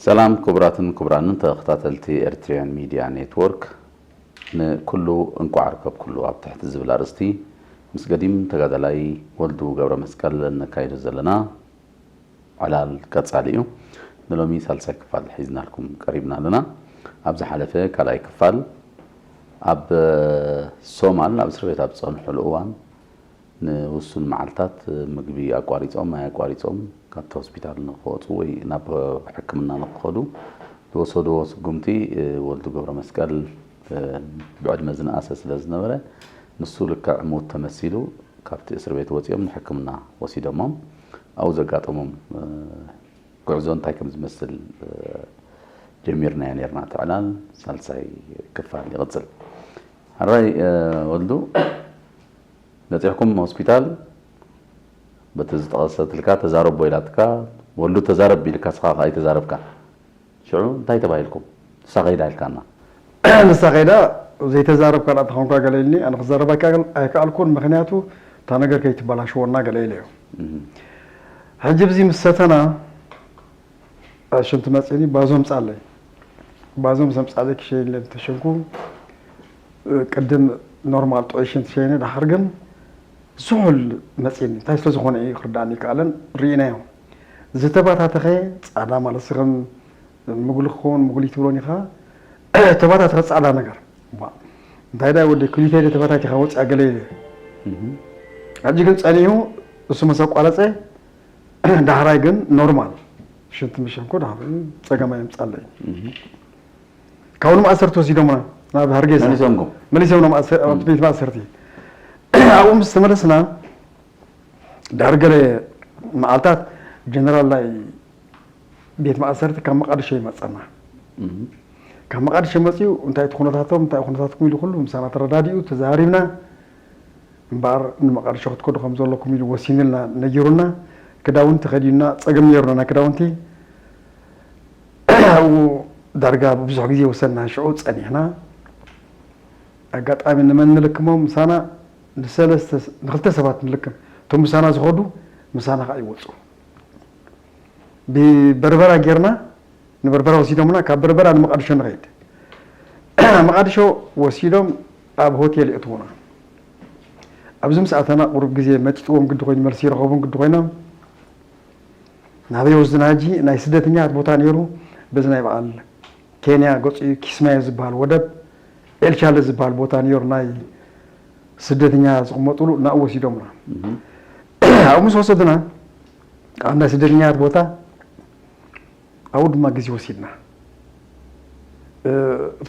ሰላም ክቡራትን ክቡራንን ተኸታተልቲ ኤርትሪያን ሚድያ ኔትወርክ፣ ንኩሉ እንቋዕ ርከብኩሉ ኣብ ትሕቲ ዝብል ኣርእስቲ ምስ ገዲም ተጋዳላይ ወልዱ ገብረ መስቀል እነካይዶ ዘለና ዕላል ቀጻሊ እዩ። ንሎሚ ሳልሳይ ክፋል ሒዝናልኩም ቀሪብና ኣለና። ኣብ ዝሓለፈ ካልኣይ ክፋል ኣብ ሶማል ኣብ እስር ቤት ኣብ ዝጸንሑሉ እዋን ንውሱን መዓልታት ምግቢ ኣቋሪጾም፣ ማይ ኣቋሪጾም፣ ካብቲ ሆስፒታል ንኽወጹ ወይ ናብ ሕክምና ንኽኸዱ ዝወሰድዎ ስጉምቲ፣ ወልዱ ገብረ መስቀል ብዕድመ ዝነኣሰ ስለ ዝነበረ፣ ንሱ ልክዕ ሞት ተመሲሉ ካብቲ እስር ቤት ወጺኦም ንሕክምና ወሲዶሞም። ኣብኡ ዘጋጠሞም ጉዕዞ እንታይ ከም ዝመስል ጀሚርናዮ ነይርና። እቲ ዕላል ሳልሳይ ክፋል ይቕጽል። ሕራይ ወልዱ፣ በጺሕኩም ሆስፒታል፣ በቲ ዝጠቐሰትልካ ተዛረቦ ኢላትካ፣ ወልዱ ተዛረብ ኢልካ፣ ንስኻ ከኣ ኣይተዛረብካ። ሽዑ እንታይ ተባሂልኩም? ንሳ ከይዳ ኢልካና። ንሳ ከይዳ፣ ዘይተዛረብካ ደኣ ተኾንካ ገለ ኢልኒ፣ ኣነ ክዛረብ ኣይከኣል-፣ ኣይከኣልኩን፣ ምኽንያቱ እታ ነገር ከይትበላሽወና ገለ ኢለዮ። እህ። ሕጂ ብዚ ምስ ሰተና፣ ሽንቲ መጺኒ፣ ባዞ ምጻለይ። ባዞ ምስ ኣምጻለይ ክሸይን ኢለ እንተሸንኩ፣ ቅድም ኖርማል ጥዑይ ሽንቲ ሸይነ፣ ድሓር ግን ዝሑል መጺኒ። እንታይ ስለ ዝኾነ እዩ ክርድኣኒ ይከኣለን፣ ርኢናዮ። ዝተባታተኸ ጻዕዳ ማለት፣ ከም ምጉሊ ክኸውን፣ ምጉሊ ትብሎን ኢኻ፣ ተባታተኸ ጻዕዳ ነገር። ዋ፣ እንታይ ዳ ወዲ፣ ክሊተይ ዶ ተባታቲኻ ወጽያ ገለ ኢለ። እህ። ሕጂ ግን ጸኒሑ፣ እሱ መስ ኣቋረጸ፣ ዳሕራይ ግን ኖርማል ሽንቲ ምሸንኩ፣ ዳሕራይ ጸገም ኣየምጻለይ። እህ። ካብኡ ንማእሰርቲ ወሲዶምና ናብ ሃርጌሳ። መሊሶምኩም? መሊሶምና ማእሰ-፣ ኣብ እህ። ቤት ማእሰርቲ። ኣብኡ ምስ ተመለስና፣ ድሕሪ ገለ መዓልታት ጀነራል ናይ ቤት ማእሰርቲ ካብ መቃድሾ ይመጸና። እህ። ካብ መቃድሾ መጺኡ፣ እንታይ እቲ ኩነታቶም፣ እንታይ ኩነታትኩም ኢሉ ኩሉ ምሳና ተረዳዲኡ፣ ተዛሪብና። እምበኣር ንመቃድሾ ክትከዱ ከም ዘለኩም ኢሉ ወሲኑልና፣ ነጊሩና። ክዳውንቲ ከዲኑና፣ ጸገም ነይሩና ናይ ክዳውንቲ። ኣብኡ ዳርጋ ብዙሕ ግዜ ወሰድና፣ ሽዑ ጸኒሕና። ኣጋጣሚ ንመን ንልክሞም ምሳና? ንሰለስተ፣ ንክልተ ሰባት ንልክም። እቶም ምሳና ዝኸዱ ምሳና ከኣ ይወጹ። ብበርበራ ጌርና፣ ንበርበራ ወሲዶምና፣ ካብ በርበራ ንመቓድሾ ንኸይድ። መቓድሾ ወሲዶም ኣብ ሆቴል የእትዉና። ኣብዚ ምስ ኣተና ቁሩብ ግዜ መጢጥዎም ግዲ ኮይኑ፣ መልሲ ይረኸቡን ግዲ ኮይኖም፣ ናበይ ወስዱና? ሕጂ ናይ ስደተኛታት ቦታ ነይሩ፣ በዚ ናይ በዓል ኬንያ ገጹ እዩ፣ ኪስማዮ ዝበሃል ወደብ፣ ኤልቻለ ዝበሃል ቦታ ነይሩ፣ ናይ ስደተኛ ዝቕመጡሉ፣ ናብኡ ወሲዶምና። እህ። ኣብኡ ምስ ወሰዱና፣ ኣብ ናይ ስደተኛታት ቦታ ኣብኡ ድማ ግዜ ወሲድና። እ፣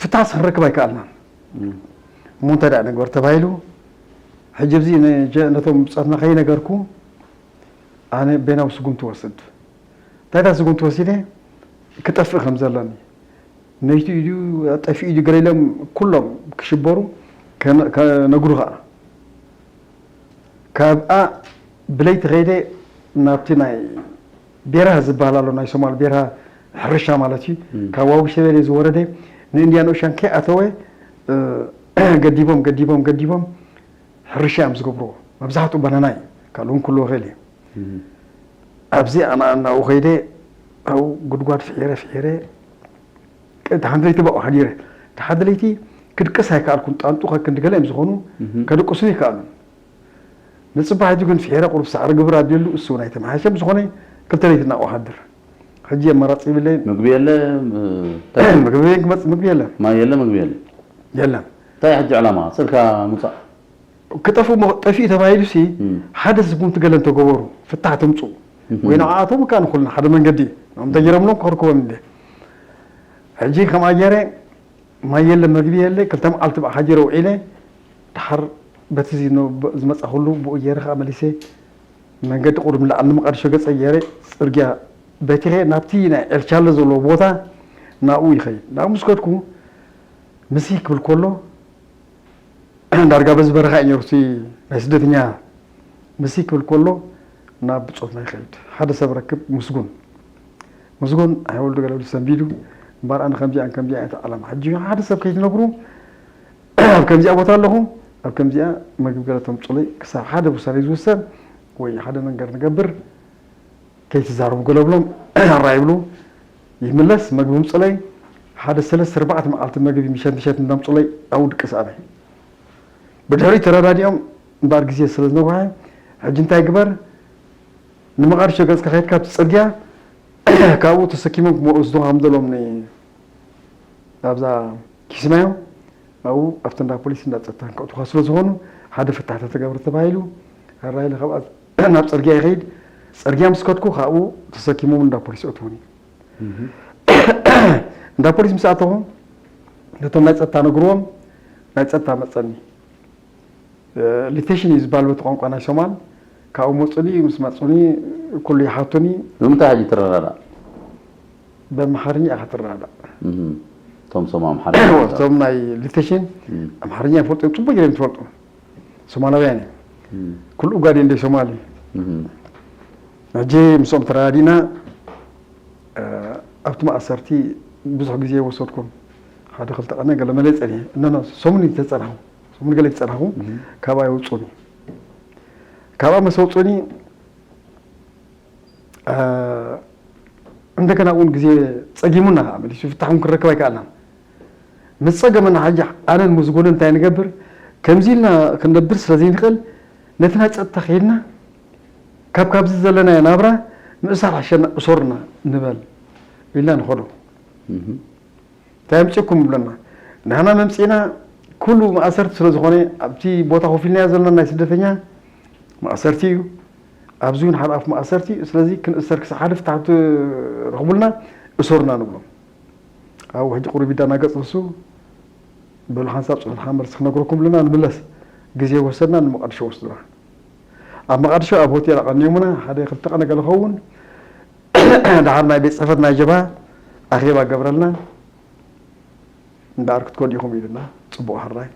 ፍታሕ ክንረክብ ኣይከኣልናን። እም። እሞ እንታይ ደኣ ንግበር ተባሂሉ፣ ሕጂ ኣብዚ ንጀ-፣ ነቶም ብጾትና ከይነገርኩ፣ ኣነ በይናዊ ስጉምቲ ወስድ። እንታይ ደኣ ስጉምቲ ወሲደ? ክጠፍእ ከም ዘለኒ። መይቱ ኢዩ፣ ጠፊኡ ኢዩ፣ ገለ ኢሎም ኩሎም ክሽበሩ ከነ-፣ ከነግሩ ከኣ። ካብኣ ብለይቲ ከይደ ናብቲ ናይ ቤርሃ ዝበሃል ኣሎ፣ ናይ ሶማል ቤርሃ ሕርሻ ማለት እዩ። እም። ካብ ዋዊ ሸበሌ ዝወረደ ንኢንድያን ኦሻን ከይኣተወ፣ እ፣ ገዲቦም፣ ገዲቦም፣ ገዲቦም ሕርሻ እዮም ዝገብርዎ። መብዛሕትኡ ባናና እዩ፣ ካልእ እውን ክህልዎ ይኽእል እዩ። እም። ኣብዚ ኣነ እናብኡ ከይደ፣ ኣብኡ ጉድጓድ ፍሒረ፣ ፍሒረ፣ ቅ-፣ ደሓን ለይቲ ባኡ ሓዲረ። ደሓን ለይቲ ክድቅስ ኣይከኣልኩን፣ ጣንጡ ከክንዲ ገለ እዮም ዝኾኑ፣ እህ። ከድቅሱ ይከኣሉ። ንጽባሕ ሕጂ ግን ፍሒረ ቁሩብ ሳዕሪ ግብር ኣድልየሉ፣ እሱ እውን ኣይተመሓየሸን። ብዝኾነ ክልተ ለይቲ እናብኡ ሓድር። ሕጂ ኣማራጺ የብለይን። ምግቢ የለ፣ ም-፣ ምግቢ ክመጽእ፣ ምግቢ የለን። ማይ የለ፣ ምግቢ የለ። የለን። እንታይ ሕጂ ዕላማ? ስልካ ምውጻእ? ክጠፍኡ ሞ-፣ ጠፊኡ ተባሂሉሲ፣ እም። ሓደ ስጉምቲ ገለ እንተገበሩ፣ ፍታሕ ተምጽኡ። እም። ወይ ንዓኣቶም እካ ንኹልና ሓደ መንገዲ፣ ንኦም ተገይሮምሎም ክኽርከቦም እንደ። ሕጂ ከምኣ ገይረ፣ ማይ የለ፣ መግቢ የለ፣ ክልተ መዓልቲ ብኣ ሓዲረ ውዒለ፣ ድሓር በቲ ዚ-፣ ኖ-፣ ብ-፣ ዝመጻኹሉ ብኡ ገይረ ከኣ መሊሰ፣ መንገዲ ቁሩብ ንላዕሊ ንመቓድሾ ገጸ ገይረ፣ ጽርግያ በቲኸ ናብቲ ናይ ኤልቻለ ዘለዎ ቦታ ናብኡ ይኸይድ። ናብኡ ምስ ከድኩ፣ ምሲ ክብል ከሎ፣ ዳርጋ በዚ በረኻ እዩ ነይሩ፣ እቲ ናይ ስደተኛ ምሲ ክብል ከሎ ናብ ብጾትና ይኸይድ። ሓደ ሰብ ረክብ፣ ምስጉን። ምስጉን፣ ኣይ ወልዱ ገለ ብሉ ሰንቢዱ፣ እምበኣር ኣነ ከምዚኣን ከምዚኣን እያ እታ ዓላማ። ሕጂ ሓደ ሰብ ከይትነግሩ፣ ኣብ ከምዚኣ ቦታ ኣለኹ፣ ኣብ ከምዚኣ መግቢ ገለ ተምጹለይ፣ ክሳብ ሓደ ውሳኔ ዝውሰን ወይ ሓደ መንገድ ንገብር፣ ከይትዛረቡ ገለ ብሎም፣ ኣራ ይብሉ። ይምለስ፣ መግቢ ምጹለይ፣ ሓደ ሰለስተ ኣርባዕተ መዓልቲ መግቢ ምሸት ምሸት እንዳምጹለይ ኣብኡ ድቅስ ኣነ። ብድሕሪ ተረዳዲኦም እምበኣር ግዜ ስለ ዝነውሐ፣ ሕጂ እንታይ ግበር? ንመቓድሾ ገጽካ ከይድካ ኣብቲ ጽርግያ ካብኡ ተሰኪሞም ክመ-፣ ወስዱኻ ከም ዘለዎም ኒ-፣ ኣብዛ ኪስማዮ ኣብኡ ኣብቲ እንዳ ፖሊስ እንዳ ጸጥታ ከእትውኻ ስለ ዝኾኑ ሓደ ፍታሕ ተተገብረ ተባሂሉ። ኣራይለ ካብኣ ናብ ጽርግያ ይኸይድ። ጽርግያ ምስ ከድኩ ካብኡ ተሰኪሞም እንዳ ፖሊስ ኣእትውኒ። እንዳ ፖሊስ ምስ ኣተኹ ነቶም ናይ ጸጥታ ነግርዎም፣ ናይ ጸጥታ መጸኒ። ሊቴሽን እዩ ዝበሃል በቲ ቋንቋ ናይ ሶማል። ካብኡ መጹኒ፣ ምስ መጹኒ ኩሉ ይሓቱኒ። ብምንታይ ሕጂ ትረዳዳእ? ብኣምሓርኛ ኢኻ ትረዳዳእ። እቶም ሶም ኣምሓርኛ እቶም ናይ ሊቴሽን ኣምሓርኛ ይፈልጡ እዮም፣ ጽቡቅ ገይሮም ትፈልጡ። ሶማላውያን እዮም። ኩሉ ኡጋዴን እንደ ሶማሊ። ሕጂ ምስኦም ተረዳዲና፣ እ፣ ኣብቲ ማእሰርቲ ብዙሕ ግዜ ወሰድኩም። ሓደ ክልተ ቀነ ገለ መለ ጸኒሐ። እነኖ ሰሙን እዩ ተጸናኹ። ሰሙን ገለ ተጸናኹ። ካብኣ የውጹኒ። ካብኣ መስ ኣውጹኒ፣ እ፣ እንደገና እውን ግዜ ጸጊሙና፣ ከዓ መሊሱ ፍታሕ እውን ክንረክብ ኣይከኣልናን። ምስ ጸገመና፣ ሕጂ ኣነን ምስ ጎነ እንታይ ንገብር? ከምዚ ኢልና ክንነብር ስለ ዘይንኽእል፣ ነቲ ናይ ጸጥታ ከይድና፣ ካብ ካብዚ ዘለናዮ ናብራ ምእሳር ሓሸና፣ እሰሩና ንበል ኢልና ንኸዶ። እንታይ ኣምጺእኩም ይብለና። ንሕና መምጺእና ኩሉ ማእሰርቲ ስለ ዝኾነ፣ ኣብቲ ቦታ ኮፍ ኢልናዮ ዘለና ናይ ስደተኛ ማእሰርቲ እዩ። ኣብዚ እውን ሓደ ኣፍ ማእሰርቲ እዩ። ስለዚ ክንእሰር ክሳዕ ሓደ ፍታሕ ትረኽቡልና፣ እሰሩና ንብሎም። ኣብኡ ሕጂ ቁሩብ ይደናገጽ ንሱ። በሉ ሓንሳብ ጽሑፍካ መልሲ ክነግረኩም ብለና ንምለስ። ግዜ ወሰድና፣ ንመቓድሾ ወስዱና። ኣብ መቓድሾ ኣብ ሆቴል ኣቐንዮምና፣ ሓደ ክልተ ቀነ ገለ ኸውን። ደሓር ናይ ቤት ጽሕፈት ናይ ጀብሃ ኣኼባ ገብረልና። እምበኣር ክትከዱ ኢኹም ኢሉና፣ ጽቡቕ ሕራይ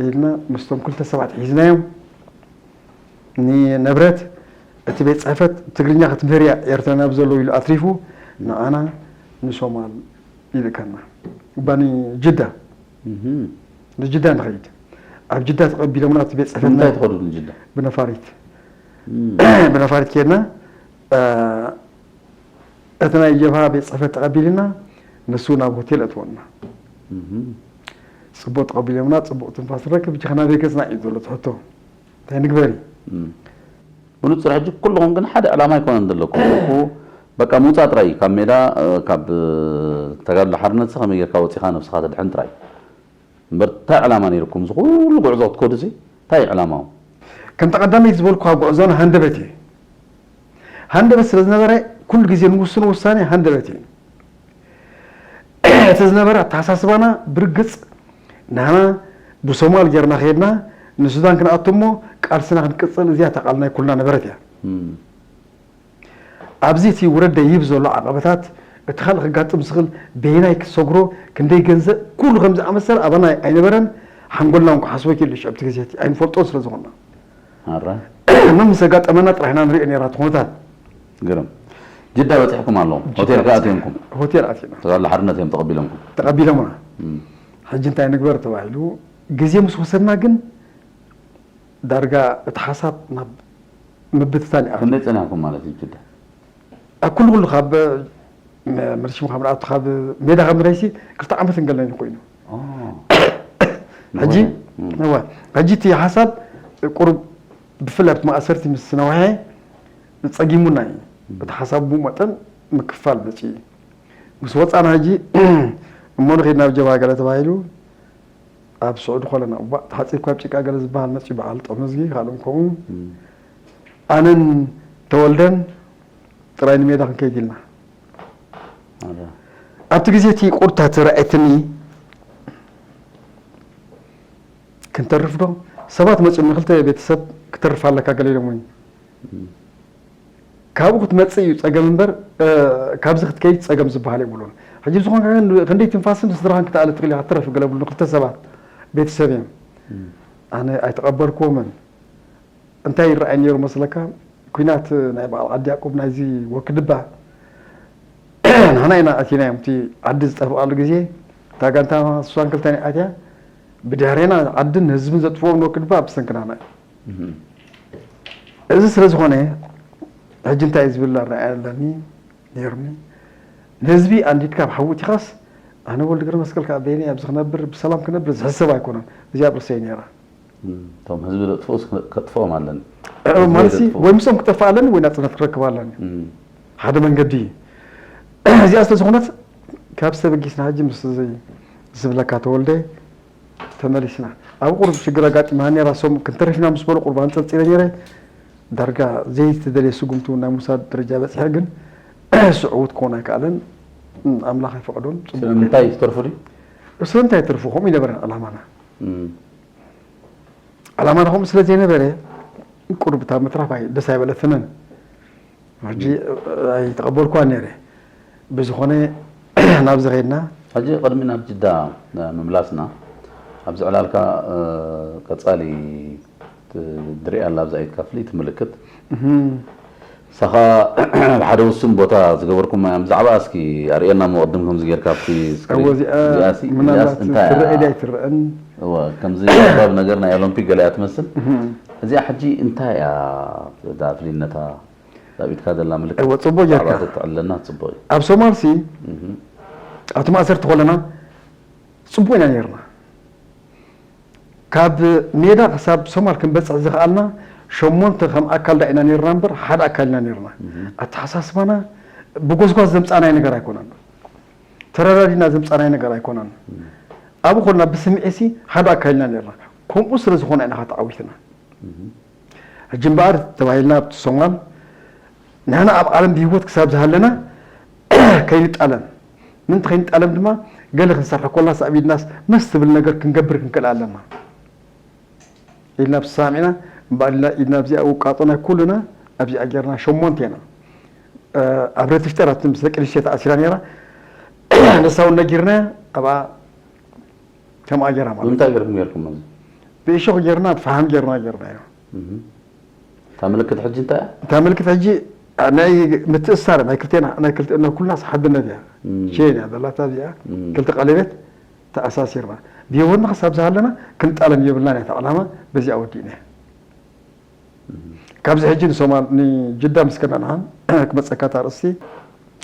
ኢልና ምስቶም ክልተ ሰባት ሒዝናዮም። ንነብረት እቲ ቤት ጽሕፈት ትግርኛ ክትምህር እያ ኤርትራ ናብ ዘለዉ ኢሉ ኣትሪፉ ንዓና ንሶማል ይልእከና። ባኒ ጅዳ፣ ንጅዳ ንኸይድ። ኣብ ጅዳ ተቐቢሎምና እቲ ቤት ጽሕፈት እንታይ ትኸዱ ንጅዳ? ብነፋሪት። ብነፋሪት ከድና፣ እ፣ እቲ ናይ ጀብሃ ቤት ጽሕፈት ተቐቢልና፣ ንሱ ናብ ሆቴል ኣእትወና። ጽቡቕ ተቐቢሎምና፣ ጽቡቕ ትንፋስ ንረክብ። ሕጂ ከናበይ ገጽና እዩ ዘሎ እቲ ሕቶ? እንታይ ንግበር እዩ? ብንጹር ሕጂ ኩልኹም ግን ሓደ ዕላማ ኣይኮነን ዘለኩም። እኮ በቃ ምውጻእ ጥራይ እዩ። ካብ ሜዳ፣ እ፣ ካብ፣ እ፣ ተጋድሎ ሓርነት ከመይ ጌርካ ወጺኻ ነብስኻ ተድሕን ጥራይ። እምበር እንታይ ዕላማ ነይርኩም? እዚ ኩሉ ጉዕዞ ክትከዱ እዚ እንታይ እዩ ዕላማው? ከምቲ ቀዳመይቲ ዝበልኩኻ ጉዕዞና ሃንደበት እዩ። ሃንደበት ስለ ዝነበረ ኩሉ ግዜ ንውስኖ ውሳኔ ሃንደበት እዩ። እቲ ዝነበረ ኣተሓሳስባና ብርግጽ ንሕና ብሶማል ጌርና ከይድና ንሱዳን ክንኣቱ እሞ ቃልስና ክንቅጽል እዚኣ እታ ቃል ናይ ኩልና ነበረት እያ። እም። ኣብዚ እቲ ውረድ ደይብ ዘሎ ዓቐበታት፣ እቲ ካልእ ከጋጥም ዝኽእል በየናይ ክትሰግሮ፣ ክንደይ ገንዘብ፣ ኩሉ ከም ዝኣመሰለ ኣባና ኣይነበረን። ሓንጎልና እውን ክሓስቦ ይክእል እዩ፣ ኣብቲ ግዜ እቲ ኣይንፈልጦን ስለ ዝኾንና። ኣረ። መን ምስ ኣጋጠመና ጥራሕ ኢና ንሪኦ ነይራ እቲ ኩነታት። ግርም። ጅዳ በጺሕኩም ኣለኹም። ጅዳ ሆቴል ከኣ በጺሕና። ኣትዮም። ሆቴል ኣቲና። ተጋድሎ ሓርነት እዮም ተቐቢሎምኩም። ተቐቢሎምና። እም። ሕጂ እንታይ ንግበር ተባሂሉ፣ ግዜ ምስ ወሰድና ግን ዳርጋ እቲ ሓሳብ ናብ ምብትታን ይኣቱ። ክንደይ ጸኒሕኩም ማለት እዩ ጅዳ? ኣብ ኩሉ ኩሉ ካብ መ-፣ መርሺም ካብ ንኣቱ ካብ ሜዳ ካብ ምራይሲ ክልተ ዓመት እንገለን ኮይኑ። ኦ። ሕጂ፣ እም። እዋ፣ ሕጂ እቲ ሓሳብ ቁሩብ ብፍላይ ኣብቲ ማእሰርቲ ምስ ነዋሐ ጸጊሙና እዩ። እቲ ሓሳብ ብኡ መጠን ምክፋል መጺኡ እዩ። ምስ ወጻና ሕጂ እሞ ንኸይድ ናብ ጀብሃ ገለ ተባሂሉ ኣብ ስዑዲ ኮለና እባ ተሓጺብካ ኣብ ጭቃ ገለ ዝበሃል መጺኡ በዓል ጠመዝጊ ካልኦም ከምኡ። እም። ኣነን ተወልደን ጥራይ ንሜዳ ክንከይድ ኢልና። ኣረ። ኣብቲ ግዜ እቲ ቁርታ ተራእየትኒ ክንተርፍ ዶ? ሰባት መጺኦም ንክልተ ቤተሰብ ክተርፍ ኣለካ ገለ ኢሎምኒ። እም። ካብኡ ክትመጽእ እዩ ጸገም እምበር፣ እ፣ ካብዚ ክትከይድ ጸገም ዝበሃል የብሉን። ሕጂ ብዝኾንካ ግን ክንደይ ትንፋስን ስድራኻን ክትኣለ ትኽእል ኢኻ፣ ክትረፍ ገለ ብሉ ክልተ ሰባት ቤተሰብ እዮም። እም። ኣነ ኣይተቐበልክዎምን። እንታይ ይረኣይ ነይሩ መስለካ? ኲናት ናይ በዓል ዓዲ ያዕቆብ ናይዚ ወክድባ ንሕና ኢና ኣቲናዮም። እቲ ዓዲ ዝጠፍኣሉ ግዜ እታ ጋንታ ስሳን ክልተን እያ ኣትያ። ብድሕሬና ዓድን ህዝብን ዘጥፍኦም ንወክድባ ብሰንኪ ናና እዩ። እም። እዚ ስለ ዝኾነ፣ ሕጂ እንታይ እዩ ዝብል ኣረኣእያ ኣለኒ ነይሩኒ። ንህዝቢ ኣንዲድካ ኣብ ሓዊ እቲኻስ ኣነ ወልድ ገረመስቀል ከዓ በይነይ ኣብዚ ክነብር ብሰላም ክነብር ዝሕሰብ ኣይኮነን። እዚኣ ኣብ ርእሰይ ነይራ። እቶም ህዝቢ ዘጥፍኡስ ከጥፍኦም ኣለኒ። ማለት ወይ ምስኦም ክጠፍእ ኣለኒ ወይ ናፅነት ክረክብ ኣለኒ። ሓደ መንገዲ እዩ። እዚኣ ስለዝኾነት ካብ ዝተበጊስና ሕጂ ምስ እዚ ዝብለካ ተወልደ ተመሊስና። ኣብ ቁሩብ ሽግር ኣጋጢማ ነራ ሶም ክንተርፍ ኢና ምስ በሉ ቁሩብ ኣንፀልፂለ ነረ። ዳርጋ ዘይተደልየ ስጉምቲ እውን ናይ ምውሳድ ደረጃ በፂሐ፣ ግን ስዕውት ክኾን ኣይከኣለን። ኣምላኽ ኣይፈቐዶን። ስለምንታይ ትተርፉ ድዩ? ስለምንታይ ትርፉ? ከምኡ ይነበረ ዕላማና። ዕላማና ከምኡ ስለ ዘይነበረ ቁሩብ እታ ምትራፍ ኣይ- ደስ ኣይበለትንን። ሕጂ ኣይተቐበልኳን ነይረ። ብዝኾነ ናብዚ ኸይድና ሕጂ ቅድሚ ናብ ጅዳ ምምላስና ኣብዚ ዕላልካ ቀጻሊ ድሪኣላ ኣብዛ ኢድካ ፍልይቲ ምልክት ሳኻ ሓደ ውሱን ቦታ ዝገበርኩም እያ። ብዛዕባ እስኪ ኣርእየና እሞ ቅድም ከምዚ ጌርካ ኣብቲ ስክሪን። እወ፣ እዚኣ እዚኣሲ- ምናልባት እዚኣስ እንታይ እያ? ትረአ ዶ ኣይትረአን? እወ፣ ከምዚ ኣባብ ነገር ናይ ኦሎምፒክ ገለ እያ ትመስል። እዚኣ ሕጂ እንታይ እያ እዛ ፍልይነታ? እዛ ኣብ ኢድካ ዘላ ምልክት እወ፣ ጽቡቅ ጌርካ። ብዛዕባ ተትዕለና ጽቡቅ እዩ። ኣብ ሶማልሲ ኣብቲ ማእሰርቲ ከለና ጽቡቅ ኢና ነርና። ካብ ሜዳ ክሳብ ሶማል ክንበፅሕ ዝኸኣልና ሸሞንተ ከም ኣካል ዳ ኢና ነርና እምበር ሓደ ኣካል ኢና ነርና። ኣተሓሳስባና ብጎስጓስ ዘምፃናይ ነገር ኣይኮነን። ተረዳዲና ዘምፃናይ ነገር ኣይኮነን። ኣብኡ ኮና ብስምዒሲ ሓደ ኣካል ኢና ነርና። ከምኡ ስለ ዝኾነ ኢና ተዓዊትና። ሕጂ እምበኣር ተባሂልና ኣብቲ ሶማል ንሕና ኣብ ዓለም ብህይወት ክሳብ ዝሃለና ከይንጣለም፣ ምንቲ ከይንጣለም ድማ ገለ ክንሰርሕ ኮልና ሳዕቢድናስ መስ ትብል ነገር ክንገብር ክንክእል ኣለና ኢልና ተሰማሚዕና። እምበኣር ኢልና ኢድና ኣብዚኣ ውቃጦ ናይ ኩልና ኣብዚኣ ጌርና ሸሞንተ ኢና። ኣብ ረትሽጠር ኣብቲ ምስ ደቂ ኣንስትዮ ተኣሲራ ነይራ። ንሳ እውን ነጊርና ኣብኣ ከምኣ ጌራ ማለት ብምንታይ ገርኩም ገርኩም እዚ? ብእሾኽ ጌርና ብፈሓም ጌርና ጌርናዮ። እታ ምልክት ሕጂ እንታይ እያ? እታ ምልክት ሕጂ ናይ ምትእሳር ናይ ክልቴና ናይ ክልቴና ኩላስ ሓድነት እያ። ቼን እያ ዘላታ እዚኣ። ክልተ ቀለቤት ተኣሳሲርና ብህይወትና ክሳብ ዝሃለና ክንጣለም የብልናን እያ። እታ ዕላማ በዚኣ ወዲእና እያ። ካብዚ ሕጂ ንሶማል ንጅዳ ምስ ከድና ንሓን ክመፀካ እታ ርእሲ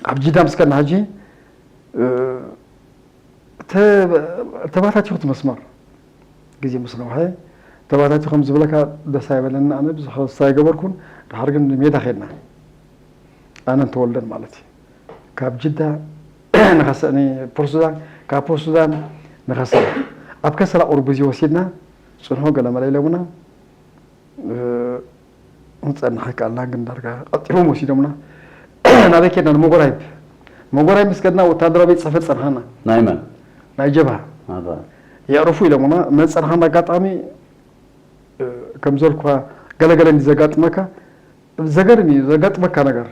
ኣብ ጅዳ ምስ ከድና ሕጂ ተባታቲኹ እቲ መስመር ግዜ ምስ ነውሐ ተባታቲኹ ከም ዝብለካ ደስ ኣይበለኒ። ኣነ ብዙሕ ክስ ኣይገበርኩን። ድሓር ግን ንሜዳ ከድና ኣነን ተወልደን ማለት እዩ ካብ ጅዳ ንኸሰኒ ፖርት ሱዳን ካብ ፖርት ሱዳን ንኸሰላ ኣብ ከሰላ ቁሩብ ግዜ ወሲድና ፅንሖ ገለመለ ኢሎምና። ንፀንሕ ኣይከኣልናን ግን ዳርጋ ቀልጢፎም ወሲዶምና ናበይ ከድና ንመጎራይብ። መጎራይብ ምስ ከድና ወታደራዊ ቤት ፅሕፈት ፀንሓና። ናይ መን? ናይ ጀብሃ። የዕርፉ ኢሎምና መን ፀንሓና ኣጋጣሚ ከም ዘልኳ ገለገለ እንዲ ዘጋጥመካ ዘገርም እዩ ዘጋጥመካ ነገር።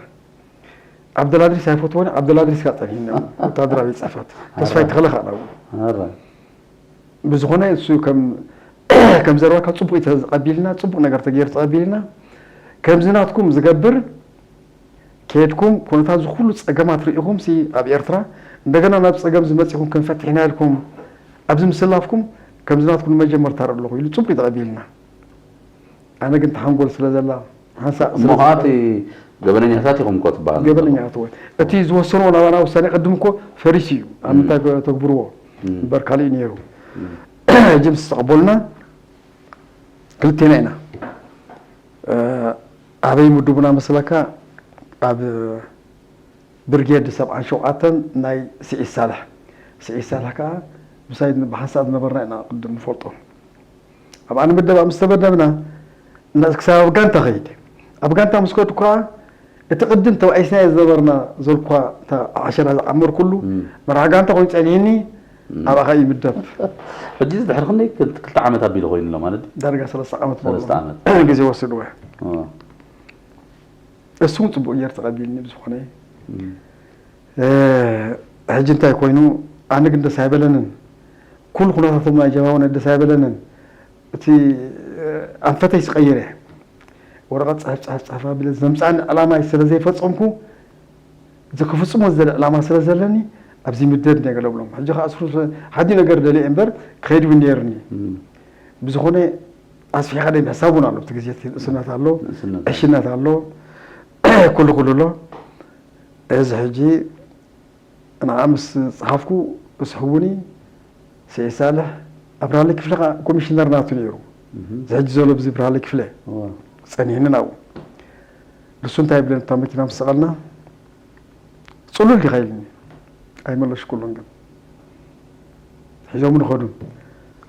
ዓብደላድሪስ ኣይፈትዎን። ዓብደላድሪስ ካ ፀኒሕና ወታደራዊ ቤት ፅሕፈት ተስፋይ ተኽለ ከዓ ናብኡ ብዝኾነ እሱ ከም ከም ዘረባካ ጽቡቅ እዩ ተቐቢልና ጽቡቅ ነገር ተገይሩ ተቐቢልና ከምዚ ናትኩም ዝገብር ከድኩም ኩነታት ዝኩሉ ጸገማት ርኢኹም ሲ ኣብ ኤርትራ እንደገና ናብ ጸገም ዝመጽኹም ክንፈትሕ ኢና ኢልኩም ኣብዚ ምስላፍኩም ከምዚ ናትኩም ንመጀመርታ ርኢ ኣለኹ ኢሉ ጽቡቅ እዩ ተቐቢልና። ኣነ ግን ተሓንጎል ስለ ዘላ ሓንሳእ እሞ ከዓ እቲ ገበነኛታት ኢኹም እኮ ትበሃል። ገበነኛታት ወይ እቲ ዝወሰንዎ ናባና ውሳኔ ቅድም እኮ ፈሪሱ እዩ ኣብ ምንታይ ተግብርዎ እምበር ካሊእ ነይሩ። ሕጂ ምስ ተቐበሉና ክልቴና ኢና። ኣበይ ምድቡና መስለካ? ኣብ ብርጌድ ሰብዓን ሸውዓተን ናይ ስዒድ ሳልሕ። ስዒድ ሳልሕ ከዓ ምሳይ ብሓንሳእ ዝነበርና ኢና ቅድም ንፈልጦ። ኣብኣ ንምደባ ምስ ተመደብና ክሳብ ኣብ ጋንታ ኸይድ። ኣብ ጋንታ ምስ ከድኩ ከዓ እቲ ቅድም ተባኢስናዮ ዝነበርና ዘልኳ እታ ዓሸራ ዝዓመርኩሉ መርሓ ጋንታ ኮይኑ ፀኒሕኒ ኣብኣ ከዓ ይምደብ። ሕጂ ድሕሪ ክንደይ ክልተ ዓመት ኣቢሉ ኮይኑ ኣሎ ማለት ድዩ? ዳርጋ ሰለስተ ዓመት ሰለስተ ዓመት ግዜ ወስድዎ። እሱ እውን ፅቡቅ ጌር ተቐቢልኒ ብዝኾነ ሕጂ እንታይ ኮይኑ ኣነ ግን ደስ ኣይበለንን። ኩሉ ኩነታቶም ናይ ጀማውነ ደስ ኣይበለንን። እቲ ኣንፈተይ ስቀይር እየ። ወረቐት ፅሕፍ ፅሕፍ ፅሕፍ ኣቢለ ዘምፃኒ ዕላማይ ስለ ዘይፈፀምኩ እዚ ክፍፅሞ ዝደለ ዕላማ ስለ ዘለኒ ኣብዚ ምደብ እየ ገለ ብሎም። ሕጂ ከዓ ስሩ ሓደ ነገር ደልየ እምበር ክኸይድ እውን ነይርኒ። ብዝኾነ ኣስፊሕካ ደይ ምሕሳብ እውን ኣሎ። እቲ ግዜ እቲ ንእስነት ኣሎ፣ ዕሽነት ኣሎ፣ ኩሉ ኩሉ ኣሎ። እዚ ሕጂ ንዓ ምስ ጸሓፍኩ፣ እስሕቡኒ፣ ስዒድ ሳልሕ፣ ኣብርሃለይ ክፍለ ኸዓ ኮሚሽነር ናቱ ነይሩ። እዚ ሕጂ ዘሎ ብዚ ብርሃለይ ክፍለ ጸኒሕኒ ናብኡ። ንሱ እንታይ ይብለኒ፣ እታ መኪና ምስ ሰቐልና፣ "ጽሉል ዲኻ?" ኢልኒ። ኣይመለስኩሉን ግን። ሒዞም ንኸዱ።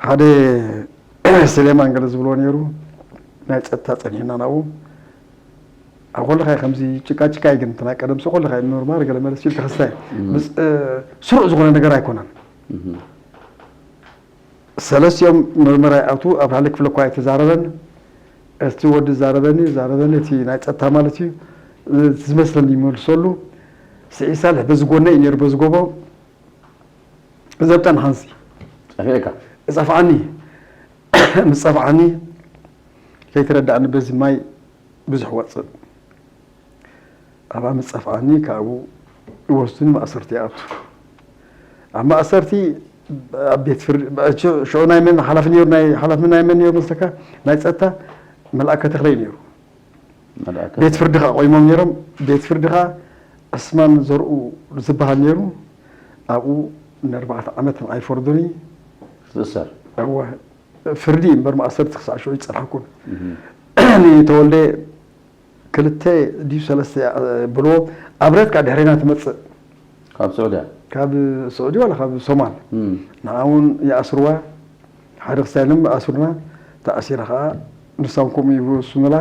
ሓደ ስሌማን ገለ ዝብልዎ ነይሩ፣ ናይ ጸጥታ ጸኒሕና ናብኡ። ኣብ ከለኻ ከምዚ ጭቃ ጭቃ እዩ ግን፣ እቲ ናይ ቀደም ሰው ከለኻ እዩ ኖርማል፣ ገለ መለስ ኢልካ ክስታይ። እም። ምስ፣ እ፣ ስሩዕ ዝኾነ ነገር ኣይኮነን። እም። ሰለስቲኦም ምርመራ ይኣትዉ፣ ኣብርሃለይ ክፍለ እኳ ኣይተዛረበን። እቲ ወዲ ዛረበኒ፣ ዛረበኒ፣ እቲ ናይ ጸጥታ ማለት እዩ። እቲ ዝመስለኒ ይመልሰሉ። ስዒድ ሳልሕ በዚ ጎነይ እዩ ነይሩ፣ በዚ ጎቦ። ዘብጠን ሓንሲ። ጸፊዕካ? ጸፍዓኒ። ምስ ጸፍዓኒ፣ ከይተረዳእኒ በዚ ማይ ብዙሕ ወጽእ። ኣብኣ ምስ ጸፍዓኒ፣ ካብኡ ይወስዱኒ፣ ማእሰርቲ ይኣቱ። ኣብ ማእሰርቲ፣ ኣብ ቤት ፍርዲ፣ ሽዑ ናይ መን ሓላፊ ነይሩ? ናይ ሓላፊ ናይ መን ነይሩ መስለካ? ናይ ጸጥታ፣ መልኣከ ተኽለይ ነይሩ። መልኣከ። ቤት ፍርዲ ኸዓ ቆይሞም ነይሮም። ቤት ፍርዲ ኸዓ ዕስማን ዘርኡ ዝበሃል ነይሩ። ኣብኡ ንኣርባዕተ ዓመት ንዓይ ፈርዱኒ። ክትእሰር? እወ። ፍርዲ እምበር ማእሰርቲ ክሳዕ ሽዑ ይጸንሓኩን። እህ። ንተወልደ ክልተ ድዩ ሰለስተ እያ፣ ብሎ ኣብረት ከኣ ድሕሬና ትመጽእ። ካብ ስዑድያ? ካብ ስዑዲ ዋላ ካብ ሶማል። እም። ንዓ እውን ይኣስርዋ። ሓደ ክሳይ ኢሎም ኣስሩና። ተኣሲራ ከኣ ንሶም ከምኡ ይውስኑላ።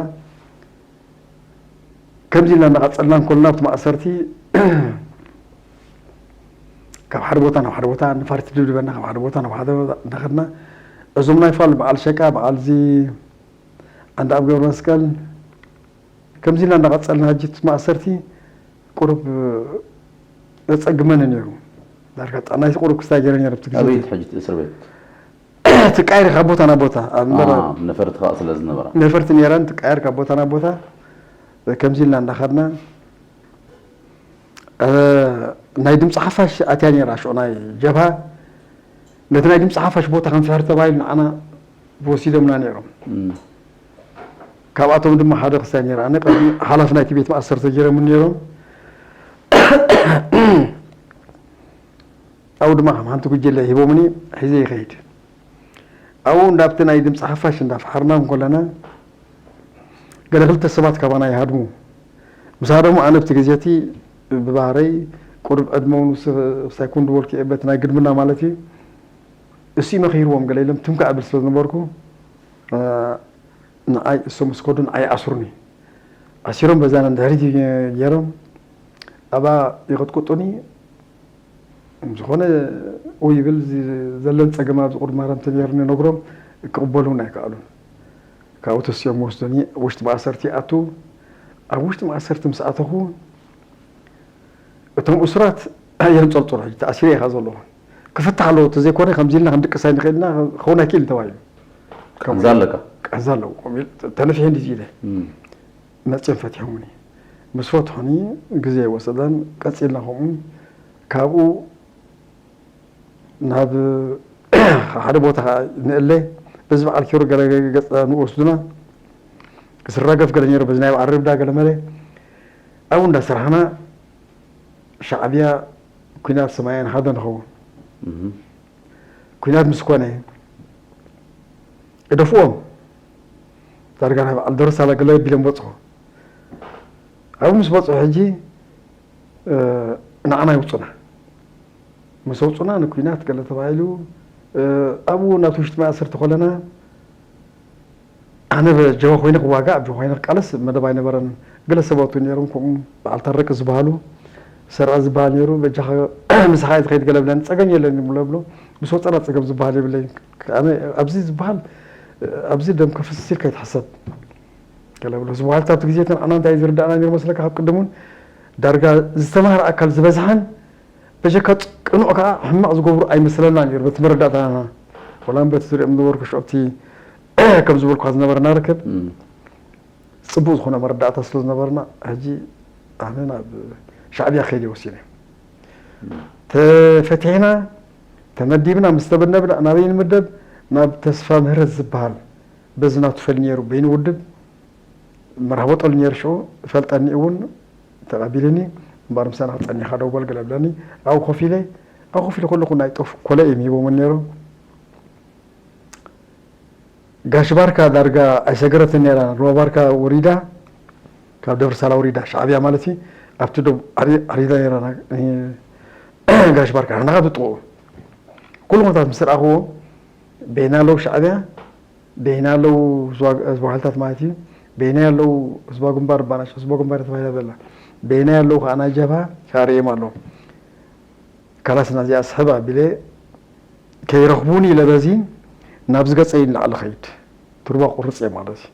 ከምዚ ኢልና እናቐጸልና እንከለና ኣብቲ ማእሰርቲ ካብ ሓደ ቦታ ናብ ሓደ ቦታ፣ ነፋሪት ትድብድበና፣ ካብ ሓደ ቦታ ናብ ሓደ ቦታ እናኸድና፣ እዞም ናይ ፋል በዓል ሸቃ፣ በዓል እዚ ዓንዳ ኣብ ገብረ መስቀል፣ ከምዚ ኢልና እናቐጸልና፣ ሕጂ እቲ ማእሰርቲ ቁሩብ የጸግመኒ ነይሩ። ዳርጋ ጥዕናይ ቁሩብ ክስታይ ገይረ ነይረ ኣብቲ ግዜ ኣበይ እቲ። ሕጂ እቲ እስር ቤት? ትቃየር ካብ ቦታ ናብ ቦታ። ኣብ እምበር አ፣ ነፈርቲ ከኣ ስለ ዝነበራ። ነፈርቲ ነይረን፣ ትቃየር ካብ ቦታ ናብ ቦታ። ከምዚ ኢልና እንዳኸድና፣ እ፣ ናይ ድምፂ ሓፋሽ ኣትያ ነይራ፣ ሽዑ ናይ ጀብሃ። ነቲ ናይ ድምፂ ሓፋሽ ቦታ ክንፍሕር ተባሂሉ ንዓና ወሲዶምና ነይሮም። እም። ካብኣቶም ድማ ሓደ ክስታይ ነይራ። ኣነ ቀድሚ ሓላፊ ናይቲ ቤት ማእሰርቲ ገይሮም ነይሮም። ኣብኡ ድማ ከም ሓንቲ ጉጀለ ሂቦምኒ፣ ሒዘ ይኸይድ። ኣብኡ እንዳብቲ ናይ ድምፂ ሓፋሽ እንዳፈሓርና እንከለና፣ ገለ ክልተ ሰባት ካባና ይሃድሙ። ምስ ሃደሙ፣ ኣነ ኣብቲ ግዜ እቲ ብባህረይ ቁሩብ ዕድመ እውን ውስ-፣ ውሳይ ኩን ዝበልኩ እየ፣ በቲ ናይ ግድምና ማለት እዩ። እሱ መኺርዎም ገለ ኢሎም ትም ከኣ እብል ስለ ዝነበርኩ፣ እ፣ ንዓይ እሶም ምስ ከዱ ንዓይ ይኣስሩኒ። ኣሲሮም በዛና ንድሕሪት ገይሮም ኣብኣ ይቕጥቅጡኒ። ዝኾነ ኡ ይብል፣ እዚ ዘለን ጸገም ኣብዚ ቁርዲ ማርያም ተነይሩኒ ነግሮም፣ ክቕበሉ እውን ኣይከኣሉን። ካብኡ ተሲኦም ወስዶኒ፣ ውሽጢ ማእሰርቲ ይኣቱ። ኣብ ውሽጢ ማእሰርቲ ምስ ኣተኹ፣ እቶም እሱራት የንጸርጽሩ፣ ሕጂ ተኣሲረ ኢኻ ዘለኹ። ክፍታሕ ኣለዎ፣ እንተዘይኮነ ከምዚ ኢልና ክንድቅስ ኣይንኽእልና፣ ክኸውን ኣይክእልን ተባሂሉ። ቃንዛ ኣለካ? ቃንዛ ኣለዎ፣ ከምኡ ኢሉ ተነፊሐ እንዲዚ ኢለ። እም። መጺኦም ፈቲሖምኒ። ምስ ፈትሑኒ ግዜ ኣይወሰደን፣ ቀጺልና ከምኡ። ካብኡ ናብ ሓደ ቦታ ንእለ፣ በዚ በዓል ኪሮ ገለ ገጸ ንወስዱና። ክስራገፍ ገለ ነይሩ፣ በዚ ናይ በዓል ርብዳ ገለ መለ። ኣብኡ እንዳሰራሕና ሻዕብያ ኲናት ሰማይን ሓደ ንኸውን። እህ። ኲናት ምስ ኮነ፣ እደፍዎም። ዳርጋ ናይ በዓል ደረሳ ገለ ቢሎም በጽሑ። ኣብኡ ምስ በጽሑ ሕጂ፣ እ፣ ንዓና ይውጹና። ምስ ኣውጹና ንኲናት ገለ ተባሂሉ፣ እ፣ ኣብኡ ናብቲ ውሽጢ ማእሰርቲ ኮለና፣ ኣነ ብ-፣ ጀባ ኮይነ ክዋጋእ፣ ጀባ ኮይነ ክቃለስ መደብ ኣይነበረን። ገለ ሰባት እውን ነይሮም፣ ከምኡ በዓል ታረቀ ዝበሃሉ፣ ሰርዐ ዝበሃል ነይሩ፣ በጃኻ ምሳኻ እየ ዝኸይድ ገለ ብለኒ፣ ጸገም የለን ይብሎ ብሎ፣ ምስ ወጸና ጸገም ዝበሃል የብለይን። ኣነ ኣብዚ ዝበሃል፣ ኣብዚ ደም ከፍስስ ኢልካ ይትሕሰብ። ገለ ብሎ፣ እዚ በዓል ኣብቲ ግዜ እቲ ንዓና እንታይ ዝርዳእና ነይሩ መስለካ? ካብ ቅድም እውን ዳርጋ ዝተማህረ ኣካል ዝበዝሓን በጀካ ጽ-፣ ቅኑዕ ከኣ ሕማቕ ዝገብሩ ኣይመስለና ነይሩ፣ በቲ መረዳእታና። ወላ እምበር እቲ ዝሪኦም ዝነበርኩ ሽዑ ኣብቲ ከም ዝበልኩኻ ዝነበረና ርክብ፣ እም። ጽቡቕ ዝኾነ መረዳእታ ስለ ዝነበርና፣ ሕጂ ኣነ ናብ ሻዕብያ ክኸይድ እየ ወሲነ። እም። ተፈቲሕና፣ ተመዲብና፣ ምስ ተመደብና፣ ናበይ ንምደብ? ናብ ተስፋ ምህረት ዝበሃል፣ በዚ ናቱ ፈል ነይሩ፣ በይኑ ውድብ፣ መራህቦ ጠሉ ነይሩ ሽዑ፣ ፈልጠኒ እውን ተቐቢሉኒ። እምበር ምሳና ክጸኒኻ ደው በል ገለ ብለኒ። ኣብኡ ኮፍ ኢለ ኣብኡ ኮፍ ኢለ ከለኹ ናይ ጦፍ ኮለ እዮም ሂቦምኒ ነይሮም። ጋሽ ባርካ ዳርጋ ኣይሰገረትን ነይራ። ሩባ ባርካ ወሪዳ፣ ካብ ደብረ ሳላ ወሪዳ፣ ሻዕብያ ማለት እዩ። ኣብቲ ዶብ ዓሪ- ዓሪዳ ነይራ ና- እ፣ ጋሽ ባርካ ንሕና ካብ ጥቕኡ ኩሉ ኩነታት ምስ ረኣኽዎ፣ በይና ኣለዉ ሻዕብያ፣ በይና ኣለዉ ህዝባ- ህዝባዊ ሓይልታት ማለት እዩ። በይና ኣለዉ ህዝባዊ ግንባር፣ ባናሽ ህዝባዊ ግንባር ተባሂላ ዘላ፣ በይና ኣለዉ ከዓ ናይ ጀብሃ ከዓ ርእዮም ኣለዉ። ካላስ ናዚኣ ስሕብ ኣቢለ ከይረኽቡኒ ኢለ በዚ ናብዚ ገጸይ ንላዕሊ ኸይድ ትሩባ ቁርጽ እየ ማለት እዩ።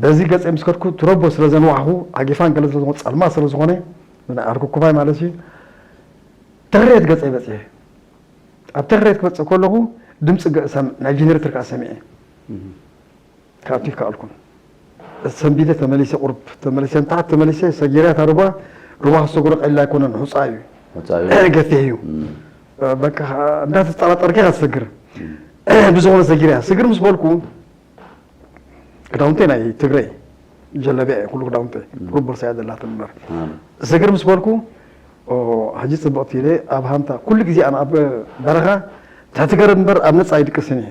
በዚ ገጸይ ምስ ከድኩ ትረቦ ስለ ዘንዋሕኹ ዓጊፋን ገለ ስለ ዝኾነ ጸልማ ስለ ዝኾነ ናይ ኣርኩኩባይ ማለት እዩ። ተኽሬት ገጸይ በጽሐ። ኣብ ተኽሬት ክበጽእ ከለኹ ድምፂ ገ- ሰም- ናይ ጀነሬተር ከዓ ሰሚዐ። ካብቲ ይከኣልኩን ሰንቢደ ተመሊሰ ቁርብ ተመሊሰ ንታሕት ተመሊሰ ሰጊርያ ታርባ ሩባ ክሰጉረ ቀሊል ኣይኮነን። ሑፃ እዩ። ወፃኢ ገፊሕ እዩ። በቃ እንዳተጠራጠርካ ኢኻ ትሰግር። ብዝኾነ ሰጊርያ ስግር ምስ በልኩ ክዳውንተይ ናይ ትግራይ ጀለቢያ እዩ ኩሉ ክዳውንተይ ቁርብ ቦርሳ እያ ዘላትኒ እምበር ስግር ምስ በልኩ ሕጂ ፅብቕቲ ኢለ ኣብ ሃምታ ኩሉ ግዜ ኣነ ኣብ በረኻ ትሕቲ ገረብ እምበር ኣብ ነፃ ኣይድቅስን እየ።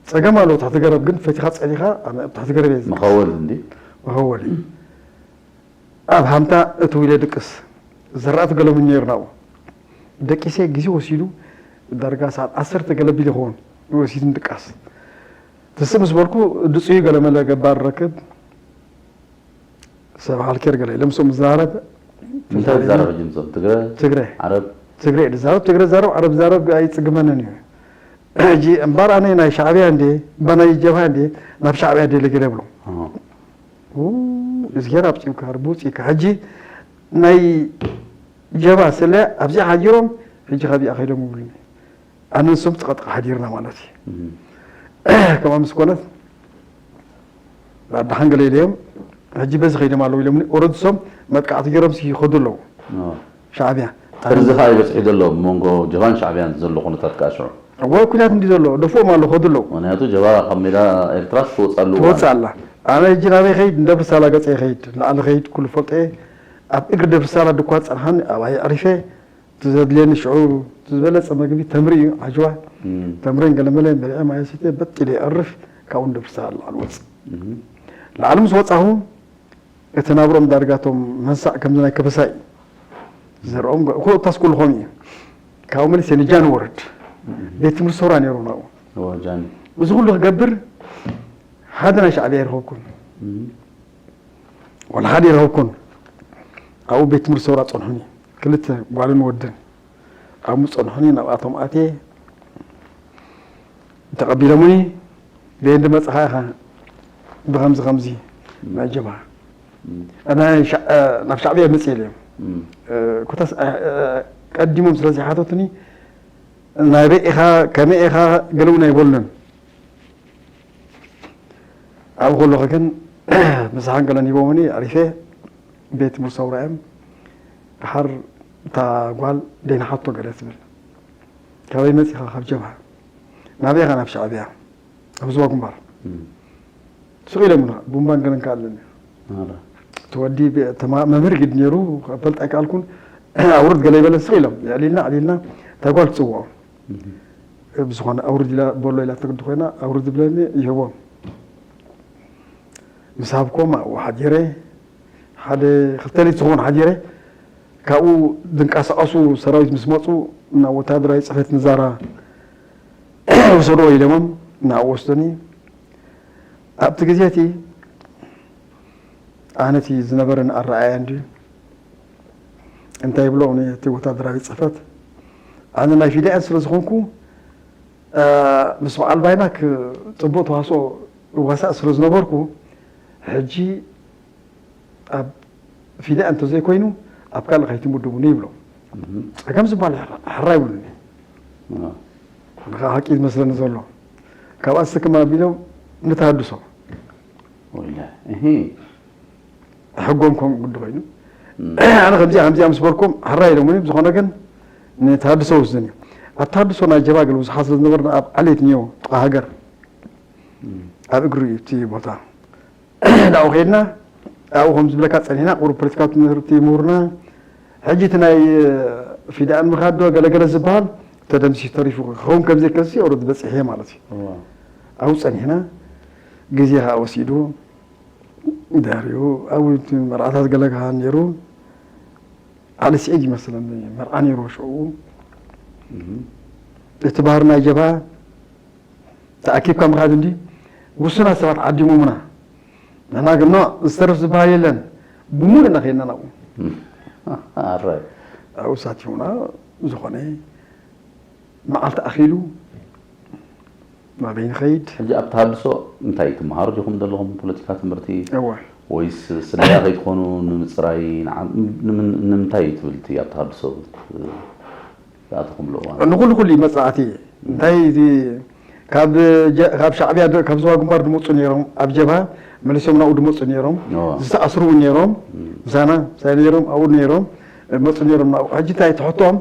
ፀገም ኣለዎ ትሕቲ ገረብ ግን ፈቲኻ ፀሊኻ ኣነ ኣብ ትሕቲ ገረብ እየ ዝድቅስ። መኸወል እንዲ መኸወል እዩ። ኣብ ሃምታ እትው ኢለ ድቅስ። ዘራእቲ ገለሙኒ ነይሩ ናብኡ ደቂሰ ግዜ ወሲዱ ዳርጋ ሰዓት ዓሰርተ ገለ ቢሉ ይኸውን ወሲዱ ንድቃስ። ትስእ ምስ በልኩ ድፅዩ ገለመለ ገባር ረክብ ሰብ ሃልኬር ገለ ኢለ ምስኦም ዝዛረብ እንታይ ዝዛረብ ሕጂ ምሶም ትግረ ትግረ ዓረብ ትግረ ድዛረብ ትግረ ዛረብ ዓረብ ዛረብ ኣይፅግመንን እዩ። ሕጂ እምበር ኣነ ናይ ሻዕብያ እንዴ እምበር ናይ ጀብሃ እንዴ ናብ ሻዕብያ ደለ ገለ ብሎ ኣዎ። እዝጌር ኣብፂውካ ርቡፅ ኢካ ሕጂ ናይ ጀባ ስለ ኣብዚኣ ሓዲሮም ሕጂ ካብዚኣ ከይዶም ይብሉኒ ኣነ ንሶም ትቐጥቕ ሓዲርና ማለት እዩ። ከምኣ ምስ ኮነት ኣዳሓን ገለ ኢለዮም ሕጂ በዚ ከይዶም ኣለዉ ኢሎምኒ ኦረድ ሶም መጥቃዕቲ ገይሮም ይኸዱ ኣለዉ። ሻዕብያ ሕዚ ከዓ ይበፅሒ ዘሎ መንጎ ጀባን ሻዕብያን ዘሎ ኩነታት ከዓ ሽዑ እወ ኩናት እንዲ ዘሎ ደፍኦም ኣሎ ከዱ ኣለዉ። ምክንያቱ ጀባ ካብ ሜዳ ኤርትራ ትወፅኣሉ እዋን ትወፅእ ኣላ ኣነ ሕጂ ናበይ ከይድ ንደብሪ ሳላ ገፀ ይኸይድ ንላዕሊ ከይድ ኩሉ ፈልጦ እየ። ኣብ እግሪ ደብሪ ሳላ ድኳ ፀንሓኒ ኣብኣ የዕሪፈ እቲ ዘድልየኒ ሽዑ እቲ ዝበለፀ መግቢ ተምሪ እዩ ዓጅዋ ተምሬን ገለመለን በሊዐ ማየ ሰትየ በጥ ኢለ የዕርፍ ካብኡ ንደብሪ ሳላ ንላዕሊ ወፅእ ላዕሊ ምስ ወፃኹ እቲ ናብርኦም ዳርጋቶም መንሳዕ ከምዚ ናይ ከበሳይ ዘርኦም ኮታስ ኩሉ ከምኡ እዩ። ካብኡ መሊሰ ንጃን ወርድ ቤት ትምህርቲ ሰውራ ነይሩ ናብኡ ወጃን እዚ ኩሉ ክገብር ሓደ ናይ ሻዕብያ ይረኸብኩን ወላ ሓደ ይረኸብኩን ኣብኡ ቤት ትምህርቲ ሰውራ ፀንሑኒ ክልተ ጓልን ወድን ኣብኡ ፀንሑኒ ናብኣቶም ኣትየ ተቐቢሎምኒ በየንዲ መፅኻ ኢኻ ብኸምዚ ኸምዚ ናይ ጀብሃ ናብ ሻዕብያ መፅእ ኢለ እዮም ኮታስ ቀዲሞም ስለ ዝሓተቱኒ ናበይ ኢኻ ከመይ ኢኻ ገለ እውን ኣይበሉን ኣብኡ ከለኹ ግን ምሳሕን ገለን ሂቦምኒ ኣሪፈ ቤት ትምህርቲ ሰውራ እዮም ድሓር እታ ጓል ደይንሓቶ ገለ ትብል ካበይ መፂኻ ካብ ጀብሃ ናበይ ኢኻ ናብ ሻዕብያ ኣብ ዝዋ ግንባር ስቕ ኢሎምና ቡምባን ገለን ከኣለኒ እቲ ወዲ መምህር ግድ ነይሩ ፈልጥ ኣይከኣልኩን ኣውርድ ገለ ይበለ ስቕ ኢሎም ኣዕሊልና ኣዕሊልና እታ ጓል ትፅውዖ ብዝኾነ ኣውርድ ኢላ በሎ ኢላ ትግዲ ኮይና ኣውርድ ብለኒ ይህቦም ምስ ሃብኮም ኣብኡ ሓዲረ ሓደ ክልተ ሌት ዝኸውን ሓዲረ ካብኡ ዝንቀሳቐሱ ሰራዊት ምስ መፁ ናብ ወታደራዊ ፅሕፈት ንዛራ ውሰድዎ ኢሎሞም ናብኡ ወስዶኒ ኣብቲ ግዜ እቲ ኣነ እቲ ዝነበረኒ ኣረኣእያ እንድዩ እንታይ ይብሎ እቲ ወታደራዊ ፅሕፈት ኣነ ናይ ፊዳያን ስለ ዝኾንኩ ምስ በዓል ባይናክ ፅቡቕ ተዋስኦ እዋሳእ ስለ ዝነበርኩ ሕጂ ኣብ ፊዳ እንተዘይኮይኑ ኣብ ካልእ ከይትምድቡኒ ይብሎም። ጸገም ዝበሃል ሕራ ይብሉኒ። ንኻ ሓቂ ዝመስለኒ ዘሎ ካብኣ ስክም ኣቢሎም ንተሃድሶ ሕጎም ከም ጉዲ ኮይኑ ኣነ ከምዚኣ ከምዚኣ ምስ በልኩም ሕራ ኢሎምኒ ብዝኾነ ግን ንተሃድሶ ወስድኒ ኣብ ተሃድሶ ናይ ጀባ ገለ ብዙሓት ስለ ዝነበርና ኣብ ዓሌት ኒዮ ጥቓ ሃገር ኣብ እግሪ እቲ ቦታ ናብኡ ከይድና ኣብኡ ከም ዝብለካ ፀኒሕና ቁሩብ ፖለቲካዊ ትምህርቲ ምሁርና ሕጂ እቲ ናይ ፊዳን ምኻድ ዶ ገለገለ ዝበሃል ተደምሲሱ ተሪፉ ክኸውን ከም ዘይከሲ ኦሮት በፂሐ ማለት እዩ። ኣብኡ ፀኒሕና ግዜ ከዓ ወሲዱ ዳርዩ ኣብኡ እቲ መርዓታት ገለ ከዓ ነይሩ። ዓሊ ስዒድ ይመስለኒ መርዓ ነይሩ ሽዑ። እቲ ባህር ናይ ጀብሃ ተኣኪብካ ምኻድ እንዲ ውሱናት ሰባት ዓዲሞምና። ንሕና ግን ኖ ዝተርፍ ዝበሃል የለን። ብሙሉእ ኢና ከይድና ናብኡ። ኣብኡ ሳቲሙና ዝኾነ መዓልቲ ኣኺሉ ናበይ ንኸይድ? ሕጂ ኣብ ተሃድሶ እንታይ ትመሃሩ ዲኹም ዘለኹም? ፖለቲካ ትምህርቲ እወ። ወይስ ስለያ ከይትኾኑ ንምፅራይ ንዓ-፣ ንምን-፣ ንምንታይ እዩ ትብል እቲ ኣብ ተሃድሶ ዝኣተኹምሉ እዋን? ንኹሉ ኩሉ እዩ መፅናዕቲ። እንታይ እዚ ካብ ጀ-፣ ካብ ሻዕብያ ዶ-፣ ካብ ዝዋ ግንባር ድመፁ ነይሮም፣ ኣብ ጀብሃ መሊሶም ናብኡ ድመፁ ነይሮም፣ እወ። ዝተኣስሩ እውን ነይሮም፣ ምሳና ምሳይ ነይሮም፣ ኣብኡ ነይሮም፣ መፁ ነይሮም ናብኡ። ሕጂ እንታይ ትሕቶም?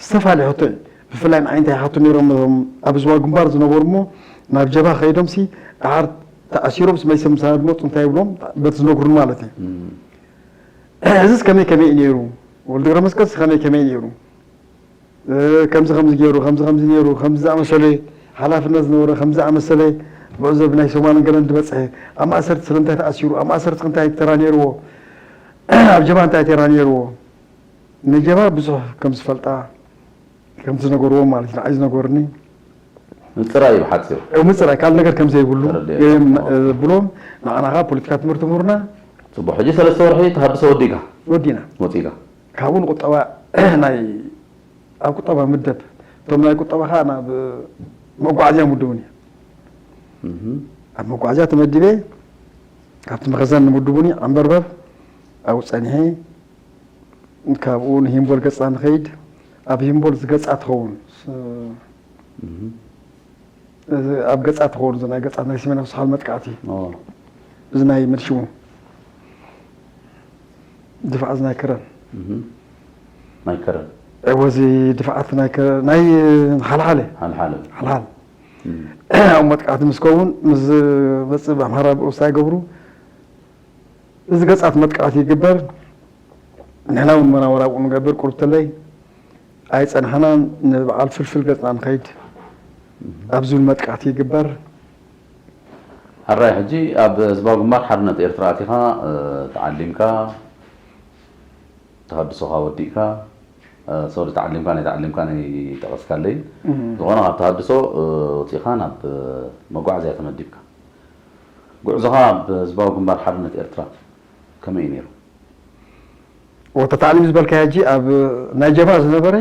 ዝተፈላለየ ሕቶ እዩ። ብፍላይ ንዓይ እንታይ ይሓቱ ነይሮም እዞም ኣብ ዝዋ ግንባር ዝነበሩ እሞ ናብ ጀብሃ ከይዶምሲ ደሓር ተኣሲሮም ስመይሰም ምሳና ድመፁ እንታይ ይብሎም በቲ ዝነግሩን ማለት እዩ። እዝስ ከመይ ከመይ እዩ ነይሩ? ወልደ ገብረ መስቀልስ ከመይ ከመይ ነይሩ? እ፣ ከምዚ ከምዚ ገይሩ፣ ከምዚ ከምዚ ነይሩ፣ ከምዚ ዝኣመሰለ ሓላፍነት ዝነበሮ፣ ከምዚ ዝኣመሰለ ጉዕዞ ብናይ ሶማልን ገለን ዝበፅሐ፣ ኣብ ማእሰርቲ ስለምንታይ ተኣሲሩ? ኣብ ማእሰርቲ እንታይ ተራ ነይርዎ? ኣብ ጀብሃ እንታይ ተራ ነይርዎ? ንጀብሃ ብዙሕ ከም ዝፈልጣ፣ ከም ዝነገርዎ ማለት እዩ፣ ንዓይ ዝነገሩኒ። ምፅራይ እዩ ብሓፂሩ። እ፣ ምፅራይ፣ ካልእ ነገር ከም ዘይብሉ ተረዲኤ። እዮም፣ እ፣ ብሎም፣ ንዓና ኸዓ ፖለቲካ ትምህርቲ ምሁርና። ፅቡቅ፣ ሕጂ ሰለስተ ወርሒ ተሃድሶ ወዲእካ? ወዲና። ወፂእካ? ካብኡ ንቁጠባ፣ ናይ፣ ኣብ ቁጠባ ምደብ። እቶም ናይ ቁጠባ ኸዓ ናብ መጓዓዝያ ምድቡኒ። እህ። ኣብ መጓዓዝያ ተመዲበ፣ ካብቲ መኸዘን ንምድቡኒ፣ ዓንበርበር፣ ኣብኡ ፀኒሐ፣ ካብኡ ንሂምቦል ገፃ ንኸይድ፣ ኣብ ሂምቦል ዝገፃ ትኸውን። ስ-፣ እህ። እዚ ኣብ ገፃ ትኸውን፣ እዚ ናይ ገፃ ናይ ሰሜናዊ ሳሕል መጥቃዕቲ። ኦ። እዚ ናይ ምልሽሙ ድፋዕ እዚ ናይ ከረን። እህ። ናይ ከረን። እወ፣ እዚ ድፋዓት ናይ ከረን፣ ናይ ሓልሓለ። ሓልሓለ። ሓልሓለ። እህ። ኣብ መጥቃዕቲ ምስ ከውን፣ ምስ መፅእ ብኣምሓራ ብኡስታ ይገብሩ። እዚ ገፃት መጥቃዕቲ ይግበር። ንሕና እውን መናወራ ኣብኡ ንገብር። ቁርብተለይ ኣይፀናሕናን፣ ንበዓል ፍልፍል ገፅና ንኸይድ ኣብ ዝብል መጥቃዕቲ ይግበር። ሕራይ፣ ሕጂ ኣብ ህዝባዊ ግንባር ሓርነት ኤርትራ ኣቲኻ፣ እ፣ ተዓሊምካ፣ ተሃድሶኻ ወዲእካ፣ እ፣ ሶሪ፣ ተዓሊምካ፣ ናይ ተዓሊምካ ናይ ጠቐስካለይ። እም። ዝኾነ ካብ ተሃድሶ፣ እ፣ ወፂእኻ ናብ፣ እ፣ መጓዓዝያ ተመዲብካ። ጉዕዞኻ ኣብ ህዝባዊ ግንባር ሓርነት ኤርትራ ከመይ እዩ ነይሩ? ወተ ታዕሊም ዝበልካዮ ሕጂ ኣብ ናይ ጀብሃ ዝነበረ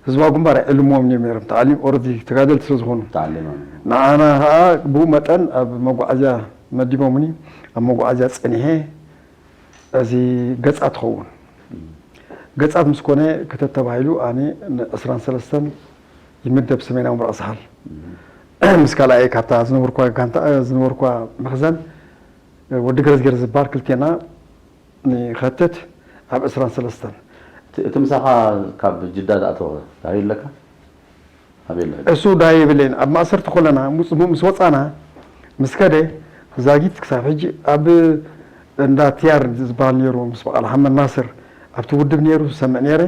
ህዝባዊ ግንባር ኣይዕልምዎም እዮም ነይሮም። ታዕሊም ኦረዲ ተጋደልቲ ስለ ዝኾኑ። ታዕሊም፣ ኣዎ። ንዓና ኸዓ ብኡ መጠን ኣብ መጓዓዝያ መዲቦምኒ፣ ኣብ መጓዓዝያ ጸኒሐ፣ እዚ ገጻት ትኸውን። እም። ገጻት ምስ ኮነ ክተት ተባሂሉ ኣነ ን ዕስራን ሰለስተን ይምደብ ሰሜናዊ ምብራቕ ሳሕል። እም። ምስ ካልኣይ ካብታ ዝነበርኳ ጋንታ፣ ዝነበርኳ መኽዘን ወዲ ገረዝገረ ዝበሃል ክልቴና ንኸትት ኣብ ዕስራን ሰለስተን። እቲ፣ እቲ ምሳኻ ካብ ጅዳ ዝኣተወ ዳህዩ ኣለካ? ኣበይ ኣሎ ሕጂ? እሱ ዳህዩ የብለይን። ኣብ ማእሰርቲ ኮለና፣ ምስ፣ ምስ ወጻና፣ ምስ ከደ፣ ዛጊት ክሳብ ሕጂ ኣብ እንዳ ትያር ዝበሃል ነይሩ፣ ምስ በዓል ሓመድ ናስር ኣብቲ ውድብ ነይሩ ዝሰምዕ ነይረ።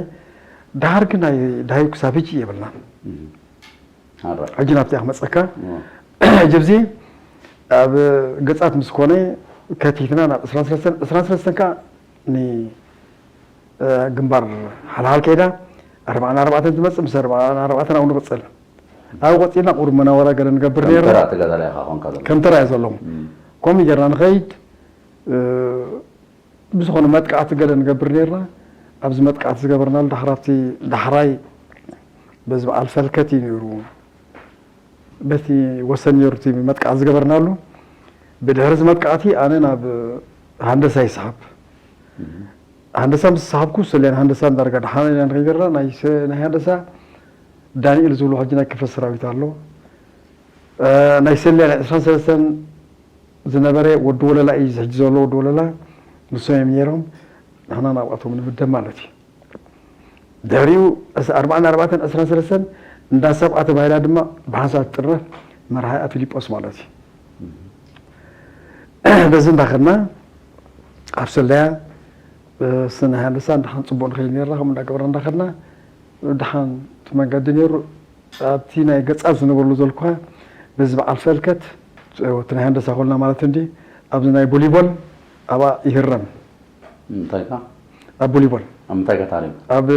ደሓር ግን ናይ ዳህዩ ክሳብ ሕጂ የብልናን። እም። ሕጂ ናብቲ እያ ክመፀካ። እዎ። ሕጂ ኣብዚ ኣብ ገፃት ምስ ኮነ ከቲትና ናብ ዕስራን ሰለስተን፣ ዕስራን ሰለስተን ከዓ ን-፣ እ፣ ግንባር ሓልሓል ከይዳ ኣርባዓን ኣርባዕተን ትመፅእ፣ ምስ ኣርባዓን ኣርባዕተን ኣብኡ ንቕፅል። ኣብኡ ቀፂልና ቁሩብ መናወራ ገለ ንገብር ከም ነይርና። ተራ ተጋዳላይ ኢኻ ኮንካ ዘለኻ። ከም ተራ እየ ዘለኹ። እም። ከምኡ ጌርና ንኸይድ፣ እ፣ ብዝኾነ መጥቃዕቲ ገለ ንገብር ነይርና። ኣብዚ መጥቃዕቲ ዝገበርናሉ ዳሕራብቲ ዳሕራይ በዚ በዓል ፈልከት እዩ ነይሩ። በቲ ወሰን ነይሩ እቲ መጥቃዕቲ ዝገበርናሉ። ብድሕሪ እዚ መጥቃዕቲ ኣነ ናብ ሃንደሳ ይስሓብ። እም። ሃንደሳ ምስ ሰሓብኩ፣ ሰሌን ሃንደሳ ዳርጋ ደሓን ኢና ንኸይድ ነይርና። ናይ ሰ-፣ ናይ ሃንደሳ ዳንኤል ዝብሉ ሕጂ ናይ ክፍለ ሰራዊት ኣሎ። እ፣ ናይ ሰሌ ናይ ዕስራን ሰለስተን ዝነበረ ወዲ ወለላ እዩ፣ እዚ ሕጂ ዘሎ ወዲ ወለላ፣ ንሶም እዮም ነይሮም። ንሕና ናብኣቶም ንምደብ ማለት እዩ። ድሕሪኡ፣ ዕስ-፣ ኣርባዓን ኣርባዕተን ዕስራን ሰለስተን እንዳ ሰብዓ ተባሂላ ድማ ብሓንሳብ ትጥረፍ፣ መርሓያ ፊሊጶስ ማለት እዩ። በዚ እንዳኸድና ኣብ ሰለያ ስነ ሃንደሳ እንዳሓን ጽቡቕ ንኸይድ ነርና፣ ከምኡ እንዳገበርና እንዳኸድና፣ ደሓን እቲ መንገዲ ነይሩ። ኣብቲ ናይ ገጻት ዝነበርሉ ዘልኳ፣ በዚ በዓል ፈልከት፣ እቲ ናይ ሃንደሳ ኮልና ማለት እንዲ፣ ኣብዚ ናይ ቦሊቦል ኣብኣ ይህረም። እንታይ ከ? ኣብ ቦሊቦል። ኣብ ምንታይ ከ ታሪም? ኣብ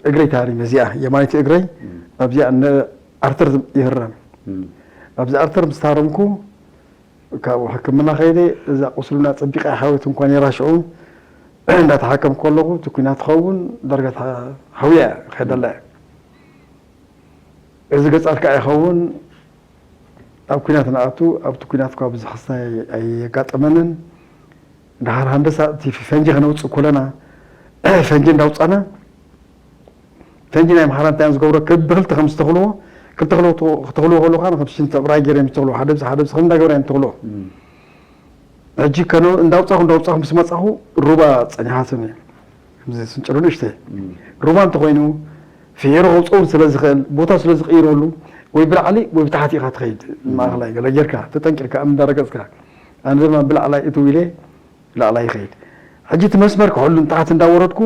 እግረይ ታሪም፣ እዚኣ የማኒት እግረይ፣ ኣብዚኣ ነ ኣርተር ይህረም። ኣብዚ ኣርተር ምስ ታረምኩ፣ ካብኡ ሕክምና ከይደ፣ እዛ ቁስልና ጸቢቃ ሓወት እንኳን ነይራ ሽዑ፣ እንዳተሓከምኩ ከለኹ፣ እቲ ኲናት ትኸውን፣ ዳርጋ ተሓ-፣ ሓውያ ከይደላ እያ። እዚ ገጻት ከኣ ይኸውን፣ ኣብ ኲናት ንኣቱ፣ ኣብቲ ኲናት እኳ ብዙሕ ክስታይ ኣየጋጠመንን። ድሓር ሃንደሳ እቲ ፈንጂ ከነውጽእ ኮለና፣ ፈንጂ እንዳውጻና፣ ፈንጂ ናይ ምሓራ እንታይ እዮም ዝገብሮ? ክብ ብክልተ ከም ዝተኽልዎ፣ ክልተ ክልዎ፣ ክተኽልዎ ከለዉ ከዓ ከም ሽንቲ ብራይ ገይሮም ዝተኽልዎ፣ ሓደ ብዚ ሓደ ብዚ ከም እንዳገበራ እዮም ዝተኽልዎ። ሕጂ ከነ እንዳውጻኹ እንዳውጻኹ ምስ መጻኹ ሩባ ጸኒሓትኒ። ከምዚ ስንጭሩ ንእሽተይ። ሩባ እንተኾይኑ ፍሒሩ ከውጽኡ ስለ ዝኽእል፣ ቦታ ስለ ዝቕይረሉ፣ ወይ ብላዕሊ ወይ ብታሕቲ ኢኻ ትኸይድ። ማእኸላይ ገለ ጌርካ፣ ተጠንቂርካ፣ እምኒ እንዳረገጽካ። ኣነ ድማ ብላዕላይ እትው ኢለ ብላዕላይ ይኸይድ። ሕጂ እቲ መስመር ክሕሉ ንታሕቲ እንዳወረድኩ፣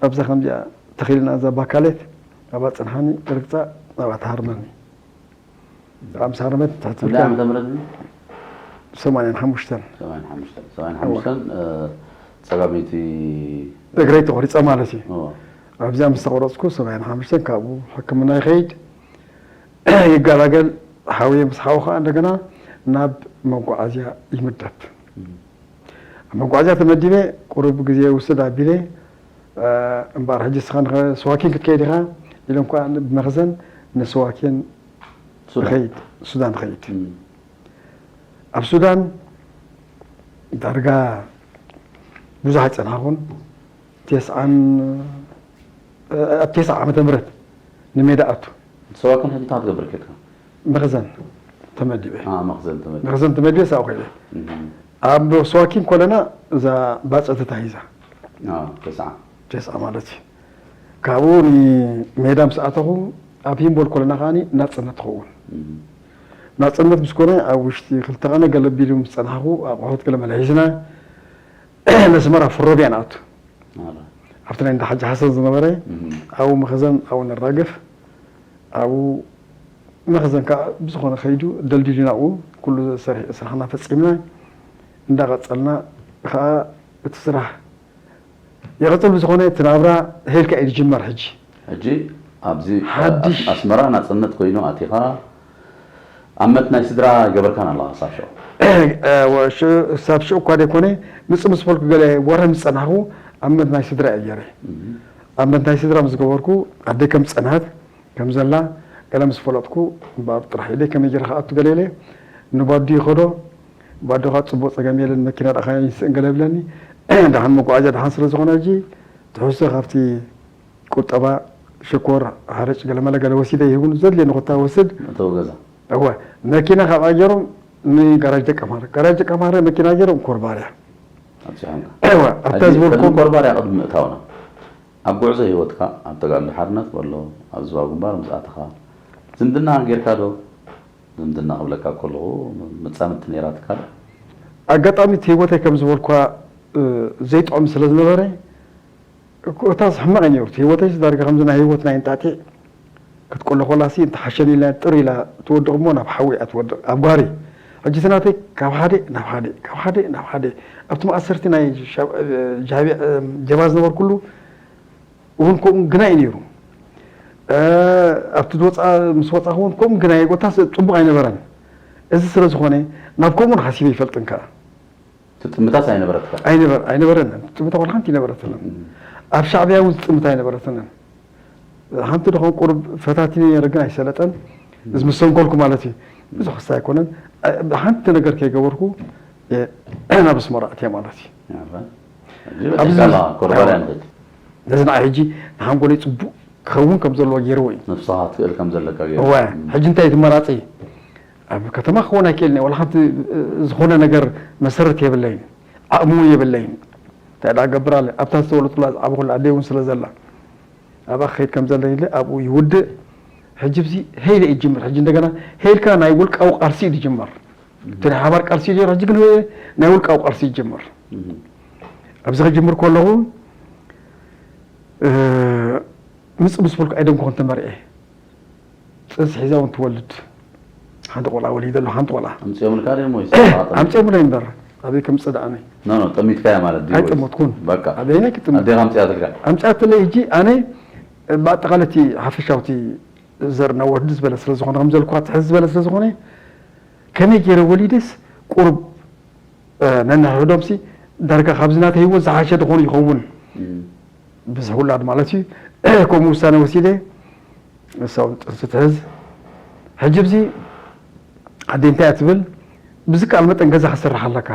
ኣብዛ ከምዚኣ ተኺልና እዛ ባካሌት፣ ኣብኣ ጽንሓኒ፣ ርግጻ ኣብኣ ትሃርመኒ። ኣብኣ ምስ ሃረመት ትሕቲ ክንደይ ዓመተ ምህረት እዩ? ሰማንያን ሓሙሽተን። ሰማንያን ሓሙሽተን። ሰማንያን ሓሙሽተን፣ እ፣ ጸጋመይቲ እግረይ ተቖሪጸ ማለት እዩ። ኦ፣ ኣብዚኣ ምስ ተቆረጽኩ ሰማንያን ሓሙሽተን ካብኡ ሕክምና ይኸይድ፣ ይገላገል። ሓውየ ምስ ሓው ከዓ እንደገና ናብ መጓዓዝያ ይምደብ። ኣብ መጓዓዝያ ተመዲበ ቁሩብ ግዜ ውስድ ኣቢለ፣ እ፣ እምበኣር ሕጂ ንስኻ ንኸ-፣ ስዋኪን ክትከይድ ኢኻ ኢሎም ከዓ ብመኽዘን ንስዋኪን ሱዳን። ይኸይድ፣ ሱዳን ይኸይድ። እም። ኣብ ሱዳን ዳርጋ ብዙሕ ኣይጸናሕኩን። ተስዓን፣ ኣብ ተስዓ ዓመተ ምህረት ንሜዳ ኣቱ። ሰዋክን ሕጂ እንታይ ትገብር ኬድካ? መኽዘን ተመዲበ። አ፣ መኽዘን ተመዲበ። መኽዘን ተመዲበ ሳው ከይደ። እም። ኣብ ሰዋኪን ኮለና እዛ ባጽዕቲ ተታሂዛ። አ፣ ተስዓ። ተስዓ ማለት እዩ። ካብኡ ንሜዳ ምስ ኣተኹ ኣብ ሂምቦል ኮለና ከዓኒ ናጽነት ትኸውን። እም። ናጽነት ምስ ኮነ ኣብ ውሽጢ ክልተ ቀነ ገለ ቢሉ ምስ ጸናሕኩ ኣቑሑት ገለ መላሒስና ነስመራ ፍሮቢያ ንኣቱ። ኣረ። ኣብቲ ናይ እንዳ ሓጂ ሓሰን ዝነበረ እም። ኣብኡ መኽዘን ኣብኡ ነራግፍ። ኣብኡ መኽዘን ከዓ ብዝኾነ ከይዱ ደልዲሉ ናብኡ ኩሉ ሰሪሕ-፣ ስራሕና ፈጺምና እንዳቐጸልና ከዓ እቲ ስራሕ ይቐጽል። ብዝኾነ እቲ ናብራ ሄልካ እዩ ዝጅመር ሕጂ። ሕጂ ኣብዚ ሓድሽ ኣስ-፣ ኣስመራ ናጽነት ኮይኑ ኣቲኻ ኣመት ናይ ስድራ ገበርካን ኣለኻ ሳብ ሽዑ? ወ-፣ ሽ-፣ ሳብ ሽዑ እኳ ደይኮነ ምጽእ ምስ በልኩ ገለ ወረ ምስ ጸናሕኩ ኣመት ናይ ስድራ እየ ገይረ። ኣመት ናይ ስድራ ምስ ገበርኩ ኣደይ ከም ዝጸንሐት ከም ዘላ ገለ ምስ ፈለጥኩ እምበኣር ጥራሕ ኢለ ከመይ ገይረ ክኣቱ ገለ ኢለ ንባዱ ይኸዶ። ባዶ ከዓ ጽቡቕ ጸገም የለን፣ መኪና ደኣ ካይን ይስእን ገለ ይብለኒ። ደሓን መጓዓዝያ ደሓን ስለ ዝኾነ ሕጂ ትሕዝቶ ካብቲ ቁጠባ ሽኮር፣ ሓረጭ፣ ገለመለ ገለ ወሲደ ይህቡን ዘድልየኒ ኮታ ወስድ። መእተዊ ገዛ። እወ፣ መኪና ካብኣ ገይሮም ንጋራጅ ደቀ ማረ፣ ጋራጅ ደቀ ማረ መኪና ገይሮም ኮርባርያ። ኣብዚሖምካ። እወ፣ ኣብታ ሕጂ ዝበልኩም ቅድሚ ኮርባርያ ቅድሚ ምእታውና ኣብ ጉዕዞ ህይወትካ ኣብ ተጋድሎ ሓርነት በሎ ኣብ ዝባብ ግንባር ምስ ኣተኻ ዝምድና ጌርካ ዶ? ዝምድና ክብለካ ከለኹ መጻምድቲ ነይራትካ ዶ? ኣጋጣሚ እቲ ህይወተይ ከም ዝበልኳ፣ እ፣ ዘይጥዑም ስለ ዝነበረ፣ እኮ እታስ ሕማቕ እዩ ነይሩ። እቲ ህይወተይስ ዳርጋ ከምዚ ናይ ህይወት ናይ እንጣጢዕ ክትቆሎ ኮላሲ እንተሓሸኒ ኢላ ጥር ኢላ ትወድቕ እሞ ናብ ሓዊ እያ ትወድቕ። ኣብ ጓሪ። ሕጂ እቲ ናተይ ካብ ሓደ ናብ ሓደ፣ ካብ ሓደ ናብ ሓደ። ኣብቲ መኣሰርቲ ናይ ሻብ-፣ ጃብያ-፣ ጀባ ዝነበርኩሉ እውን ከምኡ ግና እዩ ነይሩ። እ፣ ኣብቲ ዝወፅኣ፣ ምስ ወፃኹ እውን ከምኡ ግና እዩ። ጎታስ ፅቡቕ ኣይነበረን። እዚ ስለ ዝኾነ ናብ ከምኡ ሓሲበ ይፈልጥን ከኣ። ትጥምታስ ኣይነበረትካ? ኣይነበር-፣ ኣይነበረንን። ትጥምታ ወላ ሓንቲ ኣይነበረትንን። ኣብ ሻዕብያ እውን ትጥምታ ኣይነበረትንን። ሓንቲ ደኾን ቁሩብ ፈታቲኒ ነይረ ግን ኣይሰለጠን። እዚ ምስ ሰንኮልኩ ማለት እዩ። ብዙሕ ክስታይ ኣይኮነን። እ፣ ሓንቲ ነገር ከይገበርኩ፣ እ፣ ናብ ኣስመራ ኣትየ ማለት እዩ። ኣረ። ኣብዚ ሕጂ ኮርባርያ ንኽድ። ነዚ ንዓይ ሕጂ ንሓንጎለይ ጽቡቕ ክኸውን ከም ዘለዎ ገይርዎ እዩ። ነብስኻ ትኽእል ከም ዘለካ ገይሩ። እወ፣ ሕጂ እንታይ ትመራጺ? ኣብ ከተማ ክኸውን ኣይክእልን እየ። ዋላ ሓንቲ፣ እ፣ ዝኾነ ነገር መሰረት የብለይን። ዓቕሚ እውን የብለይን። እንታይ ደኣ ገብር ኣለ? ኣብታ ዝተወለጥኩላ ዝዓበኹላ ኣደይ እውን ስለ ዘላ። ኣብኣ ክኸይድ ከም ዘለኒ ኢለ ኣብኡ ይውድእ። ሕጂ ብዚ ሄለ ይጅምር። ሕጂ እንደገና ሄልካ ናይ ውልቃዊ ቃልሲ እዩ ዝጅመር። እቲ ናይ ሓባር ቃልሲ እዩ ዝጅመር። ሕጂ ግን ናይ ውልቃዊ ቃልሲ ይጅመር። እም። ኣብዚ ክጅምር ከለኹ፣ እ፣ ምጽእ ምስ በልኩ ኣይደንጎኹን ተመርዕየ። ጥንሲ ሒዛ እውን ትወልድ። ሓንቲ ቆልዓ ወሊደ ኣለኹ፣ ሓንቲ ቆልዓ። ኣምጺኦምልካ ድዮም ወይስ ኣምጺኦምለይ እምበር፣ ኣበይ ከምጽእ ደኣ ኣነ? ኖ፣ ኖ፣ ጠሚትካያ ማለት ድዩ ወይስ? ኣይጠመትኩን። በቃ። ኣበየናይ ክትጥምት? ኣዴኻ ኣምጺኣትልካ? ኣምጺኣትለይ። ሕጂ ኣነ ብኣጠቓላሊ እቲ ሓፈሻዊ እቲ ዘር ናብ ወዲ ዝበለ ስለ ዝኾነ፣ ከም ዘልኳ ትሕዝ ዝበለ ስለ ዝኾነ፣ ከመይ ገይረ ወሊደስ ቁሩብ፣ እ፣ ነንሕድሕዶምሲ ዳርጋ ካብዚ ናተይ ህይወት ዝሓሸ ድኾኑ ይኸውን። እም። ብዝሕ ውላድ ማለት እዩ። ከምኡ ውሳነ ወሲደ፣ ንሳ እውን ጥንሲ ትሕዝ። ሕጂ ኣብዚ ኣደ እንታይ እያ ትብል? ብዝከኣል መጠን ገዛ ክስራሕ ኣለካ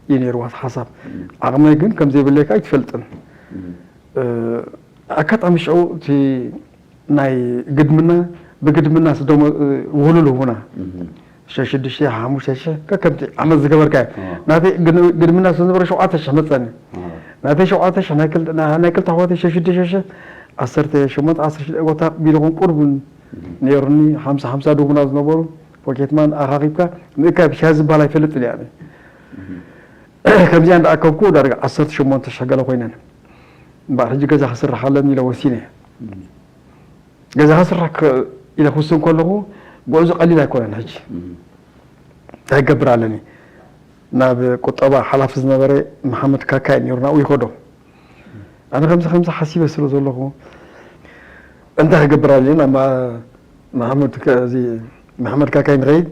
እዩ ነይርዋ እቲ ሓሳብ። እም። ዓቕመይ ግን ከም ዘይብለይ ከኣ ኣይትፈልጥን። እም። እ፣ ኣጋጣሚ ሽዑ እቲ ናይ ግድምና፣ ብግድምና ስደሞ፣ እ፣ ውህሉል ህቡና። እም። ሸሽዱሽተ፣ ሓሙሽተ ሽሕ፣ ከከምቲ ዓመት ዝገበርካዮ። እ። ናተይ ግድ-፣ ግድምና ስለ ዝነበረ ሸውዓተ ሽሕ መጸኒ። እ። ናተይ ሸውዓተ ሽሕ፣ ናይ ክል-፣ ናይ፣ ናይ ክልተ ኣሕዋተይ ሸሽዱሽተ ሽሕ፣ ዓሰርተ ሸሞንተ፣ ዓሰርተ ሽዱሽተ፣ ወታ ቢልኹም ቁርብ እም። ነይሩኒ፣ ሓምሳ ሓምሳ ድኹምና ዝነበሩ፣ ፖኬት ማን ኣኻኺብካ፣ ምእካብ ሻሂ ዝበሃል ኣይፈልጥን እየ ኣነ። እም። ከምዚኣ እንዳኣከብኩ ዳርጋ ዓሰርተ ሸሞንተ ሽሕ ገለ ኮይነን። እምበኣር ሕጂ ገዛ ክስራሕ ኣለኒ ኢለ ወሲነ። እም። ገዛ ክስራሕ ክ-፣ ኢለ ክውስን ከለኹ፣ ጉዕዞ ቀሊል ኣይኮነን። ሕጂ እም። እንታይ ክገብር ኣለኒ? ናብ ቁጠባ ሓላፊ ዝነበረ መሓመድ ካካይ ነይሩ፣ ናብኡ ይኸዶ። ኣነ ከምዚ ከምዚ ሓሲበ ስለ ዘለኹ፣ እንታይ ክገብር ኣለኒ? ናብ ማ-፣ መሓመድ ከ-፣ እዚ መሓመድ ካካይ ንኸይድ፣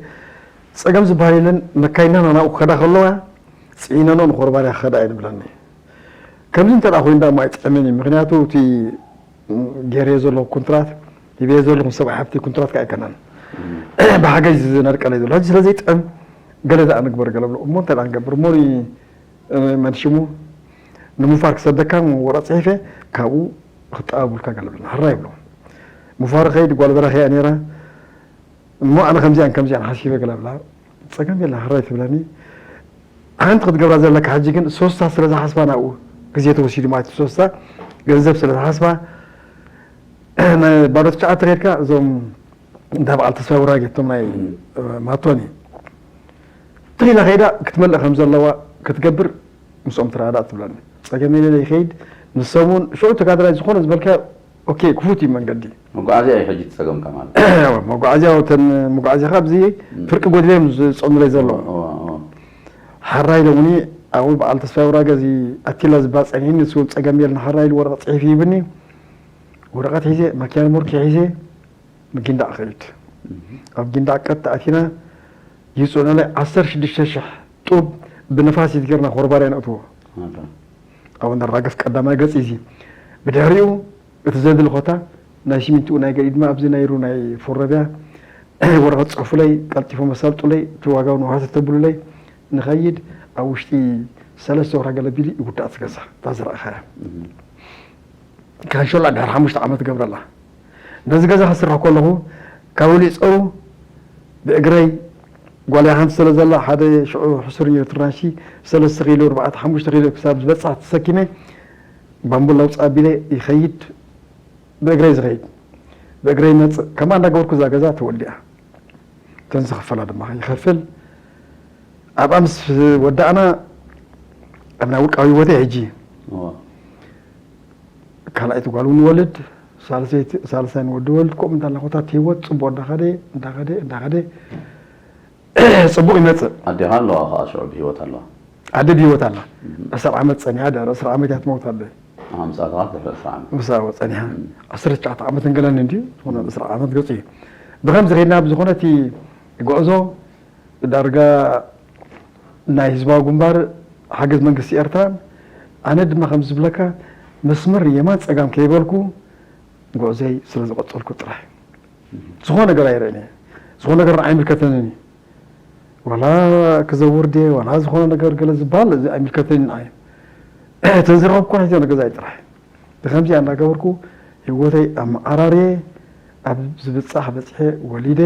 ጸገም ዝበሃል የለን፣ መካይንና ናብኡ ክኸዳ ከለዋ፣ ጽዒነንኦ ንኾርባርያ ክኸዳ እየን ይብለኒ። ከምዚ እንተ ደኣ ኮይኑ ደኣ እሞ ኣይጥዕምን እዩ። ምኽንያቱ እቲ ገይረዮ ዘለኹ ኩንትራት፣ ሂበዮ ዘለኹ ሰብኣዊ ሃብቲ ኩንትራት ከኣ ኣይከነን። እም። ብሓገዝ ዝነድቀለይ ዘሎ። ሕጂ ስለ ዘይጥዕም ገለ ደኣ ንግበር ገለ ብሎ። እሞ እንታይ ደኣ ንገብር? እሞ ኒ-፣ እ፣ መን ሽሙ? ንሙፋር ክሰደካ ወረቐት ጽሒፈ ካብኡ ክጠባብሉካ ገለ ብለና። ሕራይ ይብሎ። ሙፋር ኸይድ ጓል በራኺ እያ ነይራ። እሞ ኣነ ከምዚኣን ከምዚኣን ሓሲበ ገለ ብላ። ጸገም የለን፣ ሕራይ ትብለኒ። ሓንቲ ክትገብራ ዘለካ ሕጂ ግን ሶስታ ስለ ዝሓስባ ናብኡ ግዜ ተወሲዱ ማለት እዩ። ሶስታ ገንዘብ ስለ ዝሓስባ ባዶ ትሽዓተ ከይድካ እዞም እንዳ በዓል ተስፋ ውራጌ እቶም ናይ፣ እም። እ፣ ማቶኒ ትኺላ ከይዳ ክትመልእ ከም ዘለዋ ክትገብር ምስኦም ትረዳእ ትብለኒ። ጸገም የለን ይኸይድ። ንሶም እውን ሽዑ ተጋዳላይ ዝኾነ ዝበልካዮ ኦኬ፣ ክፉት እዩ መንገዲ። መጓዓዝያ እዩ ሕጂ እቲ ጸገምካ ማለት። መጓዓዝያ፣ እተን መጓዓዝያ ካብ እዚ እም። ፍርቂ ጎዲሎም ዝጸኑለይ ዘለዉ። እዋ፣ እዋ። ሓራይ ኢሎምኒ፣ ኣብኡ በዓል ተስፋይ ኣውራገ እዚ ኣቲላ ዝበሃል ጸኒሕኒ፣ ንሱ እውን ጸገም የለን፣ ሓራይ ኢሉ ወረቐት ጽሒፉ ሂብኒ። ወረቐት ሒዘ፣ ማኪና ሞርኪ ሒዘ፣ ንጊንዳዕ ከይድ። እም። ኣብ ጊንዳዕ ቀጥታ ኣቲና፣ ይጽዕኑለይ ዓሰርተ ሽዱሽተ ሽሕ ጡብ ብነፋሲት ጌርና ኮርባርያ ነእትዎ። ኣታ። ኣብኡ ነራግፍ ቀዳማይ ገጽ እዚ። ብድሕሪኡ እቲ ዘድሊ ኮታ ናይ ሲሚንቶኡ ናይ ገዲድ ድማ ኣብዚ ናይ ሩ ናይ ፎረብያ ወረቐት ጽሑፉለይ፣ ቀልጢፎም ኣሳልጡለይ፣ እቲ ዋጋ እውን ውሃተ ተብሉለይ፣ ንኸይድ ኣብ ውሽጢ ሰለስተ ወርሒ ገለ ቢሉ ይውዳእ እቲ ገዛ፣ እታ ዝረኣኻያ። እም። ካንሸላ ድሕሪ ሓሙሽተ ዓመት ገብረላ። ነዚ ገዛ ክስርሕ ከለኹ ካብ ወሊዕ ጸሩ ብእግረይ ጓለይ ሓንቲ ስለ ዘላ ሓደ ሽዑ ሕሱር ነይሩ ትራንሺ ሰለስተ ኪሎ ኣርባዕተ ሓሙሽተ ኪሎ ክሳብ ዝበጽሕ ተሰኪመ ባምቡላ ውፅእ ኣቢለ ይኸይድ ብእግረይ ዝኸይድ ብእግረይ ይመፅእ ከምኣ እንዳገበርኩ እዛ ገዛ ተወዲኣ። እተን ዝኽፈላ ድማ ይኸፍል ኣብኣ ምስ ወዳእና ኣብ ናይ ውልቃዊ ህይወተይ ሕጂ እዋ። ካልኣይቲ ጓል እውን ወልድ፣ ሳልሰይቲ-፣ ሳልሳይ ንወዲ ወልድ፣ ከምኡ እንዳላ ኮታት ህይወት ጽቡቕ እንዳኸደ፣ እንዳኸደ፣ እንዳኸደ፣ ጽቡቕ ይመጽእ። ኣዴኻ ኣለዋ ኸዓ ሽዑ ብህይወት ኣለዋ? ኣደ ብህይወት ኣላ። እም። ዕስራ ዓመት ጸኒሓ፣ ድሕሪ ዕስራ ዓመት እያ ትመውት ኣደ። ኣሃ፣ ምስ ኣተኻ ድሕሪ ዕስራ ዓመት። ምስ ኣወ ጸኒሓ። እም። ዓሰርተ ትሽዓተ ዓመት እንገለኒ እንድዩ፣ ዝኾነ እም። ዕስራ ዓመት ገጹ እዩ። ብኸምዚ ኸይድና ኣብዚ ዝኾነ እቲ ጉዕዞ ዳርጋ ናይ ህዝባዊ ግንባር ሓገዝ መንግስቲ ኤርትራን ኣነ ድማ ከም ዝብለካ መስመር የማን ጸጋም ከይበልኩ ጉዕዘይ ስለ ዝቐጸልኩ ጥራይ። ዝኾነ ነገር ኣይርእን እየ። ዝኾነ ነገር ንዓይ ኣይምልከተንን እዩ። ዋላ ክዘውር ድየ፣ ዋላ ዝኾነ ነገር ገለ ዝበሃል እዚ ኣይምልከተንን እዩ። እተን ዝረኸብኩ ሒዘ ንገዛይ ጥራይ። ብኸምዚኣ እናገበርኩ ህይወተይ ኣመዓራርየ ኣብ ዝብጻሕ በጺሐ ወሊደ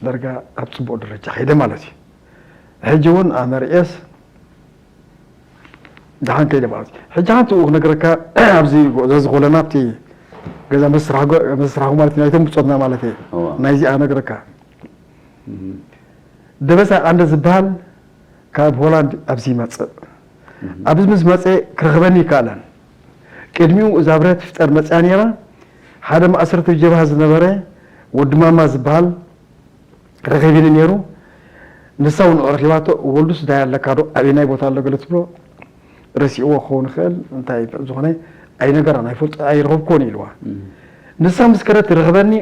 ዳርጋ ኣብ ጽቡቕ ደረጃ ከይደ ማለት እዩ። ሕጂ እውን ኣመርዕየስ ደሓን ከይደ ማለት እዩ። ሕጂ ሓንቲ እኡ ክነግረካ ኣብዚ ጉዕዞ እዚ ከለና ኣብቲ ገዛ መስራሕ ጎ-፣ መስራኹ ማለት እዩ ናይቶም ብጾትና ማለት እየ። እዋ። ናይዚኣ ክነግረካ። እም። ደበሳ ቃንደ ዝበሃል ካብ ሆላንድ ኣብዚ ይመጽእ። ኣብዚ ምስ መጸ ክረኽበኒ ይከኣለን። ቅድሚኡ እዛ ብረት ይፍጠር መጽያ ነይራ። ሓደ ማእሰርቲ ጀብሃ ዝነበረ ወዲ ማማ ዝበሃል ረኺብኒ ነይሩ። ንሳ እውን ረኺባቶ፣ "ወልዱስ እንታይ ኣለካ ዶ? ኣበየናይ ቦታ ኣሎ?" ገለ ትብሎ፣ ረሲእዎ ክኸውን ይኽእል። እንታይ ዝኾነ ኣይነገራን፣ ኣይፈልጦ፣ ኣይረኸብኩዎን ኢልዋ። ንሳ ምስ ከደት ትረኽበኒ፣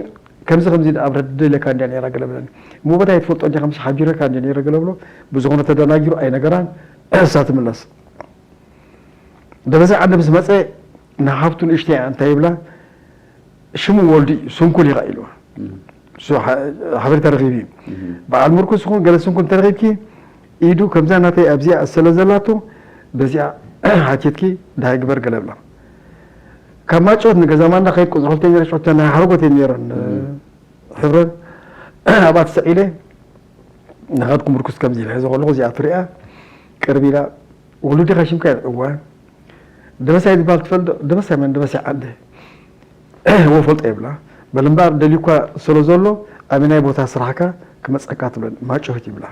"ከምዚ ከምዚ ደኣ ብረት ደልየካ እንድያ ነይራ" ገለ ብለኒ። "እሞ ቦታ ኣይትፈልጦ እንዲኻ፣ ምስ ሓቢረካ እንድየ ነይረ" ገለ ብሎ። ብዝኾነ ተደናጊሩ ኣይነገራን። እሳ ትምለስ። ደበሳይ ዓንደ ምስ መጸ ንሓፍቱ ንእሽተይ እንታይ ይብላ፣ "ሽሙ ወልዱ እዩ፣ ስንኩል ኢኻ" ኢልዋ። እሱ ሓ-፣ ሓበሬታ ረኺቡ እዩ። በዓል ምርኩስ ይኹን ገለ ስንኩል እንተረኺብኪ፣ ኢዱ ከምዛ ናተይ ኣብዚኣ ስለ ዘላቶ፣ በዚኣ ሓቲትኪ ደሃይ ግበር ገለ ብላ። ካብ ማጮት ንገዛ ማንዳ ከይድ ቁጽሪ ክልተ ነይረ፣ ሸውዓተ ናይ ሓረጎት እየን ነይረን፣ ሕብረን። ኣብኣ ተሰቒለ፣ ናኻትኩም ምርኩስ ከምዚ ኢለ ሒዘ ከለኹ፣ እዚኣ ትሪኣ፣ ቅርብ ኢላ፣ "ወልዱ ዲኻ ሽምካ?" ኢላ። "እወ." "ደበሳይ ዝበሃል ትፈልጦ?" "ደበሳይ መን? ደበሳይ ዓንደ?" "እወ፣ ፈልጦ" ይብላ። "በል እምበኣር፣ ደልዩካ ስለ ዘሎ፣ ኣበየናይ ቦታ ስራሕካ ክመጸካ?" ትብለኒ። "ማጮት" ይብላ።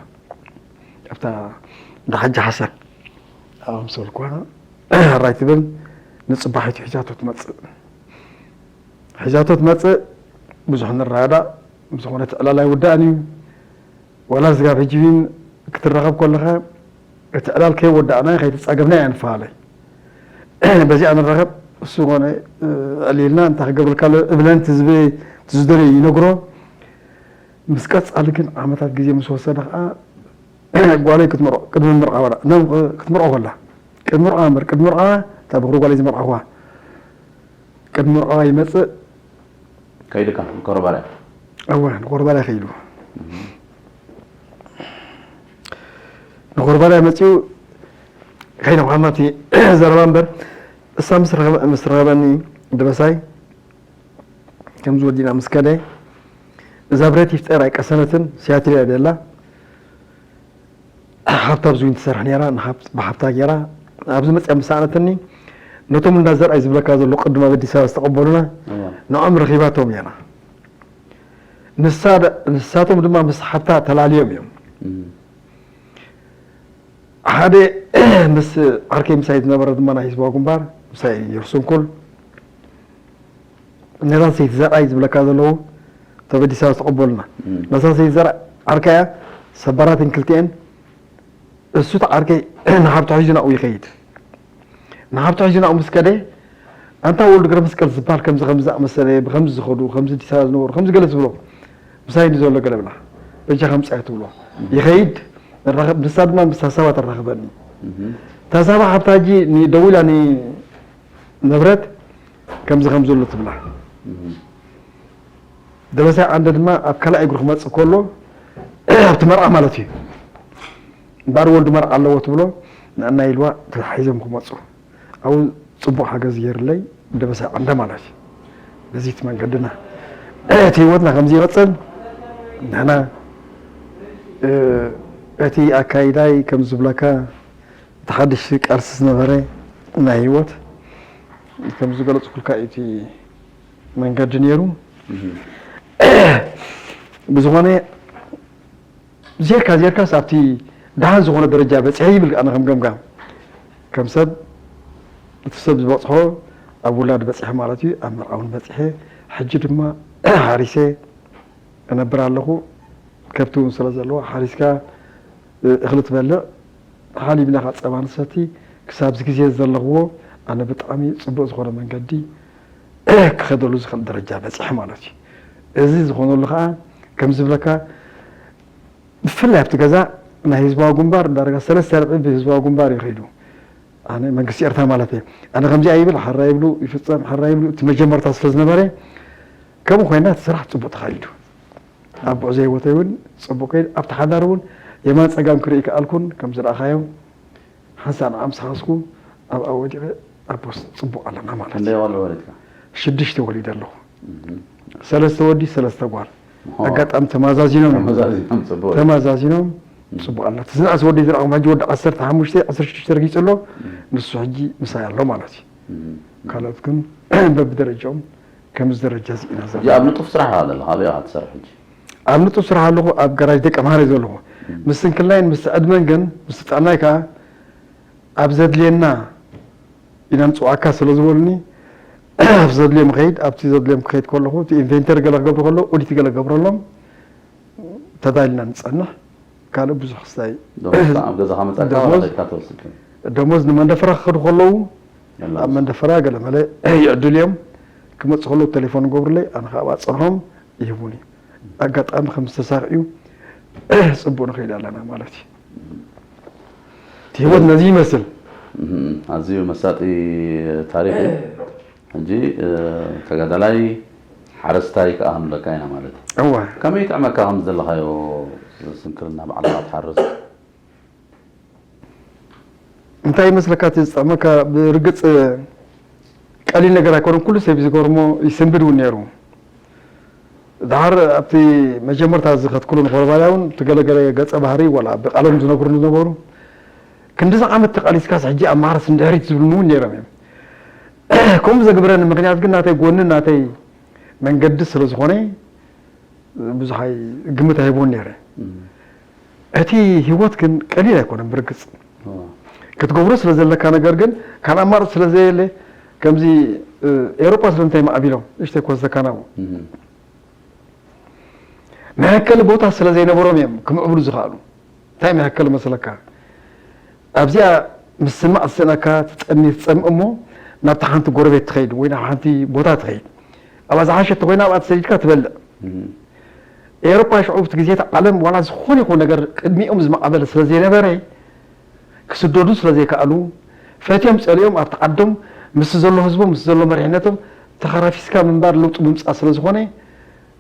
ኣብታ እንዳ ሓጂ ሓሰን ኣብኣ ምስ በልኩዋ፣ ሕራይ ትብል፣ ንጽባሒቱ ሒዛቶ ትመጽእ። ሒዛቶ ትመጽእ፣ ብዙሕ ንረዳዳእ፣ ብዝኾነ እቲ ዕላል ኣይውዳእን እዩ። ዋላ ስጋብ ሕጂ እውን ክትራኸብ ከለኻ፣ እቲ ዕላል ከይወዳእና ከይተጻገብና ኢና ንፈላለ። በዚኣ ንራኸብ፣ እሱ ኾነ፣ እ፣ ዕሊልና፣ እንታይ ክገብረልካ ኣሎ እብለን፣ እቲ ዝብ-፣ እቲ ዝደልዮ ይነግሮ። ምስ ቀጻሊ ግን ዓመታት ግዜ ምስ ወሰደ ኸኣ፣ ጓለይ ክትምርዖ፣ ቅድሚ ምርዓዋ፣ ኖ፣ ክትምርዖ ከላ፣ ቅድሚ ምርዓዋ እምበር፣ ቅድሚ ምርዓዋ እታ በኹሪ ጓለይ ዝመርዓኹዋ፣ ቅድሚ ምርዓዋ ይመጽእ። ከይድካ ንኮረባርያ? እወ፣ ንኮረባርያ ከይዱ። ንኮረባርያ መጺኡ፣ ከይነ ዋና እቲ ዘረባ እምበር፣ እሳ ምስ ረኸበ-፣ ምስ ረኸበኒ ደበሳይ፣ ከምዚ ወዲና ምስ ከደ፣ እዛ ብረት ይፍጠር ኣይቀሰነትን፣ ሲያትል እያ ደላ። ሓብታ ኣብዚ እውን ትሰርሕ ነይራ፣ ንሓብ-፣ ብሓብታ ገይራ፣ ኣብዚ መፅያ ምስ ሰኣነትኒ፣ ነቶም እንዳ ዘርኣይ ዝብለካ ዘሎ ቅድም ኣብ ኣዲስ ኣበባ ዝተቐበሉና፣ እዋ። ንዖም ረኺባቶም እያ። ንሳ ደ-፣ ንሳቶም ድማ ምስ ሓብታ ተላልዮም እዮም። እም። ሓደ ምስ ዓርከይ ምሳይ ዝነበረ ድማ ናይ ህዝባዊ ግንባር፣ ምሳይ ነይሩ ስንኩል። ነዛ ሰይቲ ዘርኣይ ዝብለካ ዘለዉ፣ ተበዲሳ ዝተቐበሉና። እም። ነዛ ሰይቲ ዘርኣይ ዓርከይ እያ፣ ሰባራትን ክልቲኤን። እሱ እቲ ዓርከይ ንሓብቱ ሒዙ ናብኡ ይኸይድ። ንሓብቱ ሒዙ ናብኡ ምስ ከደ፣ ኣንታ ወልዱ ገብረመስቀል ዝበሃል ከምዚ ከምዚ ዝኣመሰለ፣ ብከምዚ ዝኸዱ፣ ከምዚ ኣዲስ ኣበባ ዝነበሩ፣ ከምዚ ገለ ዝብሎ፣ ምሳይ እንዲ ዘሎ ገለ ብላ፣ በጃኻ ምጻያ ትብሎ። እም። ይኸይድ፣ ንራኸብ፣ ንሳ ድማ ምስታ ሳባ ተራኽበኒ። እም። እታ ሳባ ሓብታ ሕጂ ኒ-፣ ደዊላ ኒ-፣ ንብረት ከምዚ ከም ዘሎ ትብላ። እም። ደበሳይ ዓንደ ድማ ኣብ ካልኣይ እግሩ ክመጽእ ከሎ፣ ኣብቲ መርዓ ማለት እዩ። እምበኣር ወልዱ መርዓ ኣለዎ ትብሎ፣ ንኣና ኢልዋ ተታሒዞም ክመጹ። ኣብኡ ጽቡቕ ሓገዝ ገይርለይ ደበሳይ ዓንደ ማለት እዩ። በዚ እቲ መንገድና እቲ ህይወትና ከምዚ ይቕጽል። ንሕና፣ እ፣ እቲ ኣካይዳይ ከም ዝብለካ፣ እቲ ሓድሽ ቃልሲ ዝነበረ ናይ ህይወት ከም ዝገለጽኩልካ እዩ እቲ መንገዲ ነይሩ። እም። ብዝኾነ ዜርካ ዜርካስ ኣብቲ ደሓን ዝኾነ ደረጃ በጺሐ ይብል ኣነ ከም ገምጋም። ከም ሰብ እቲ ሰብ ዝበጽሖ ኣብ ውላድ በጺሐ ማለት እዩ፣ ኣብ መርዓ እውን በጺሐ። ሕጂ ድማ ሓሪሰ እነብር ኣለኹ። ከብቲ እውን ስለ ዘለዋ ሓሪስካ፣ እ፣ እኽሊ ትበልዕ፣ ሓሊብ ኢልካ ጸባ ንሰቲ፣ ክሳብ እዚ ግዜ ዘለኽዎ ኣነ ብጣዕሚ ጽቡቕ ዝኾነ መንገዲ ክኸደሉ ዝኽእል ደረጃ በጺሐ ማለት እዩ። እዚ ዝኾነሉ ኸኣ ከም ዝብለካ ብፍላይ ኣብቲ ገዛ ናይ ህዝባዊ ግንባር ዳርጋ ሰለስተ ርብዒ ብህዝባዊ ግንባር እዩ ከይዱ። ኣነ መንግስቲ ኤርትራ ማለት እየ። ኣነ ከምዚኣ ይብል፣ ሓራ ይብሉ፣ ይፍጸም፣ ሓራ ይብሉ፣ እቲ መጀመርታ ስለ ዝነበረ፣ ከምኡ ኮይና እቲ ስራሕ ጽቡቕ ተኻይዱ። ኣብ ጉዕዞ ህይወተይ እውን ጽቡቕ ከይዱ፣ ኣብቲ ሓዳር እውን የማን ጸጋም ክርኢ ከኣልኩን፣ ከም ዝረኣኻዮ፣ ሓንሳእ ንዓ ምስ ሓዝኩ ኣብኣ ወዲቐ ኣቦስ ጽቡቕ ኣለና ማለት እዩ። ክንደይ ቆልዑ ወሊድካ? ሽዱሽተ ወሊደ ኣለኹ። እም። ሰለስተ ወዲ፣ ሰለስተ ጓል። ኦ። ኣጋጣሚ ተመዛዚኖም እዮም። ተመዛዚኖም ጽቡቕ። ተመዛዚኖም እም። ጽቡቕ ኣለና። እቲ ዝነኣስ ወዲ ዝረኣኹም ሕጂ ወዲ ዓሰርተ ሓሙሽተ፣ ዓሰርተ ሽዱሽተ ረጊጹ ኣሎ። እም። ንሱ ሕጂ ምሳይ ኣሎ ማለት እዩ። እም። ካልኦት ግን በብደረጃኦም ከምዚ ደረጃ እዚ ኢና ዘለና። ሕጂ ኣብ ንጡፍ ስራሕ ኢኻ ዘለኻ። ኣበይ ኢኻ ትሰርሕ ሕጂ? ኣብ ንጡፍ ስራሕ ኣለኹ፣ ኣብ ጋራጅ ደቂ ኣምሓራ እየ ዘለኹ። እም። ምስ ስንክልናይን ምስ ዕድመን ግን፣ ምስ ጥዕናይ ከኣ ኣብ ዘድልየና ኢና ንፅውዓካ ስለ ዝበሉኒ፣ ኣብ ዘድልዮም ኸይድ ኣብቲ ዘድልዮም ክኸይድ ከለኹ እቲ ኢንቨንተር ገለ ክገብሩ ከለዉ ኦዲት ገለ ገብረሎም፣ ተዳሊና ንፀንሕ። ካልእ ብዙሕ ክስታይ ደሞዝ ኣብ ገዛኻ መጻካ ደሞዝ- ወለድካ ትወስድ። ደሞዝ ንመንደፈራ ክኸዱ ከለዉ የላ። ኣብ መንደፈራ ገለ መለ ይዕድል እዮም። ክመፁ ከለዉ ቴሌፎን ገብሩለይ፣ ኣነ ከዓ ኣብኣ ፀንሖም ይህቡኒ። ኣጋጣሚ ከም ዝተሳኽዕዩ ፅቡቅ ንኽእል ኣለና ማለት እዩ። እቲ ህይወት ነዚ ይመስል። እም፣ ኣዝዩ መሳጢ ታሪኽ እዩ። ሕጂ ተጋዳላይ ሓረስታይ ከዓ ክንብለካ ኢና ማለት እዩ። እወ ከመይ ይጥዕመካ ከም ዘለኻዮ ስንክልና ባዕልኻ ትሓርስ? እንታይ ይመስለካ እቲ ዝጥዕመካ? ብርግፅ ቀሊል ነገር ኣይኮነን። ኩሉ ሰብ ዝገርሞ ይስንብድ እውን ነይሩ። ድሓር ኣብቲ መጀመርታ ዝኸትክሉ ንኮረባልያ እውን እቲ ገለገለ ገፀ ባህሪ ዋላ ብቃሎም ዝነግሩ ዝነበሩ ክንዲዚ ዓመት ተቃሊስካስ ሕጂ ኣብ ማርስ ንድሕሪት ዝብሉኒ እውን ነይሮም እዮም። ከምኡ ዘግብረኒ ምክንያት ግን ናተይ ጎኒ ናተይ መንገዲ ስለ ዝኾነ ብዙሕ ኣይ- ግምት ኣይህቦን ነይረ። እቲ ህይወት ግን ቀሊል ኣይኮነን። ብርግፅ ክትገብሮ ስለ ዘለካ ነገር ግን ካልእ ኣማርፂ ስለ ዘየለ ከምዚ ኤሮጳ ስለምንታይ ማዕቢሎም እሽተይ ኮ ዝተካናቡ መሀከሊ ቦታ ስለ ዘይነበሮም እዮም ክምዕብሉ ዝኽኣሉ። እንታይ መሀከሊ መስለካ? ኣብዚኣ ምስማዕ ዝስእነካ ትፀሚ ትፀምእ እሞ ናብቲ ሓንቲ ጎረቤት ትኸይድ ወይ ናብ ሓንቲ ቦታ ትኸይድ። ኣብኣ ዝሓሸት ተኮይና ኣብኣ ተሰዲድካ ትበልዕ። ኤሮፓ ሽዑ ብቲ ግዜ እቲ ዓለም ዋላ ዝኾነ ይኹን ነገር ቅድሚኦም ዝማዕበለ ስለ ዘይነበረ ክስደዱ ስለ ዘይከኣሉ ፈትዮም ፀሊኦም ኣብቲ ዓዶም ምስ ዘሎ ህዝቦም ምስ ዘሎ መሪሕነቶም ተኸራፊስካ ምንባር ለውጢ ምምፃእ ስለ ዝኾነ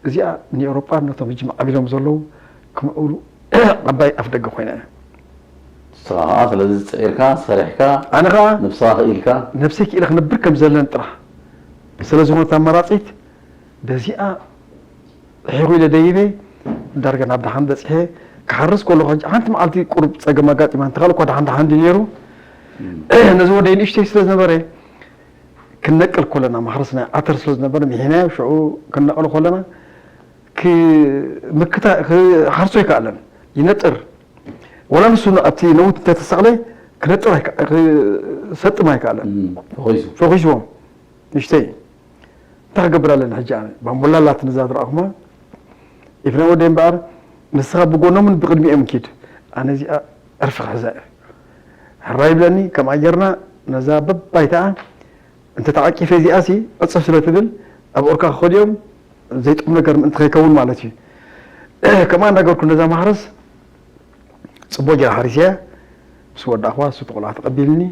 እዚኣ ንኤውሮጳ ነቶም ሕጂ ማዕቢሎም ዘለዉ ክምዕብሉ ዓባይ ኣፍ ደገ ኮይና እያ። ንስኻ ከዓ ስለዚ ፅዒርካ ሰሪሕካ ኣነ ከዓ ንብስኻ ክኢልካ ነብሰይ ክኢለ ክነብር ከም ዘለኒ ጥራሕ ስለ ዝኾነት ኣማራፂት በዚኣ ሒኹ ኢለ ደይበ ዳርጋ ናብ ደሓን በፂሐ ክሓርስ ከለኹ ሕጂ ሓንቲ መዓልቲ ቁሩብ ፀገም ኣጋጢማ እንተኻል እኳ ደሓን ደሓን እንዲ ነይሩ ነዚ ወደይ ንእሽተይ ስለ ዝነበረ ክንነቅል ከለና ማሕረስ ናይ ዓተር ስለ ዝነበረ ምሒናዮ ሽዑ ክንነቕሎ ከለና ክምክታ ክሓርሶ ኣይከኣለን ይነጥር ወላ ንሱ ኣብቲ ነውት እንተተሰቕለ ክነጥር ኣይከ- ክሰጥም ኣይከኣለን ፈኺሱ ፈኺስዎም ንእሽተይ እንታይ ክገብር ኣለኒ ሕጂ ኣነ ባምቡላ ኣላትኒ እዛ ዝረኣኹማ ኢፍና ወደ እምበኣር ንስኻ ብጎኖምን ብቅድሚኦም ኪድ ኣነ እዚኣ ዕርፊ ክሕዛ እየ ሕራይ ይብለኒ ከምኣ ጌርና ነዛ በባይታኣ እንተ ተዓቂፈ እዚኣሲ ዕፅፍ ስለ ትብል ኣብ ኦርካ ክኸድዮም ዘይጥቕም ነገር ምእንቲ ከይከውን ማለት እዩ ከምኣ እንዳገርኩ ነዛ ማሕረስ ፅቡቅ ጌራ ሓሪሰያ ምስ ወዳእኽዋ እሱ ተቆልዓ ተቀቢልኒ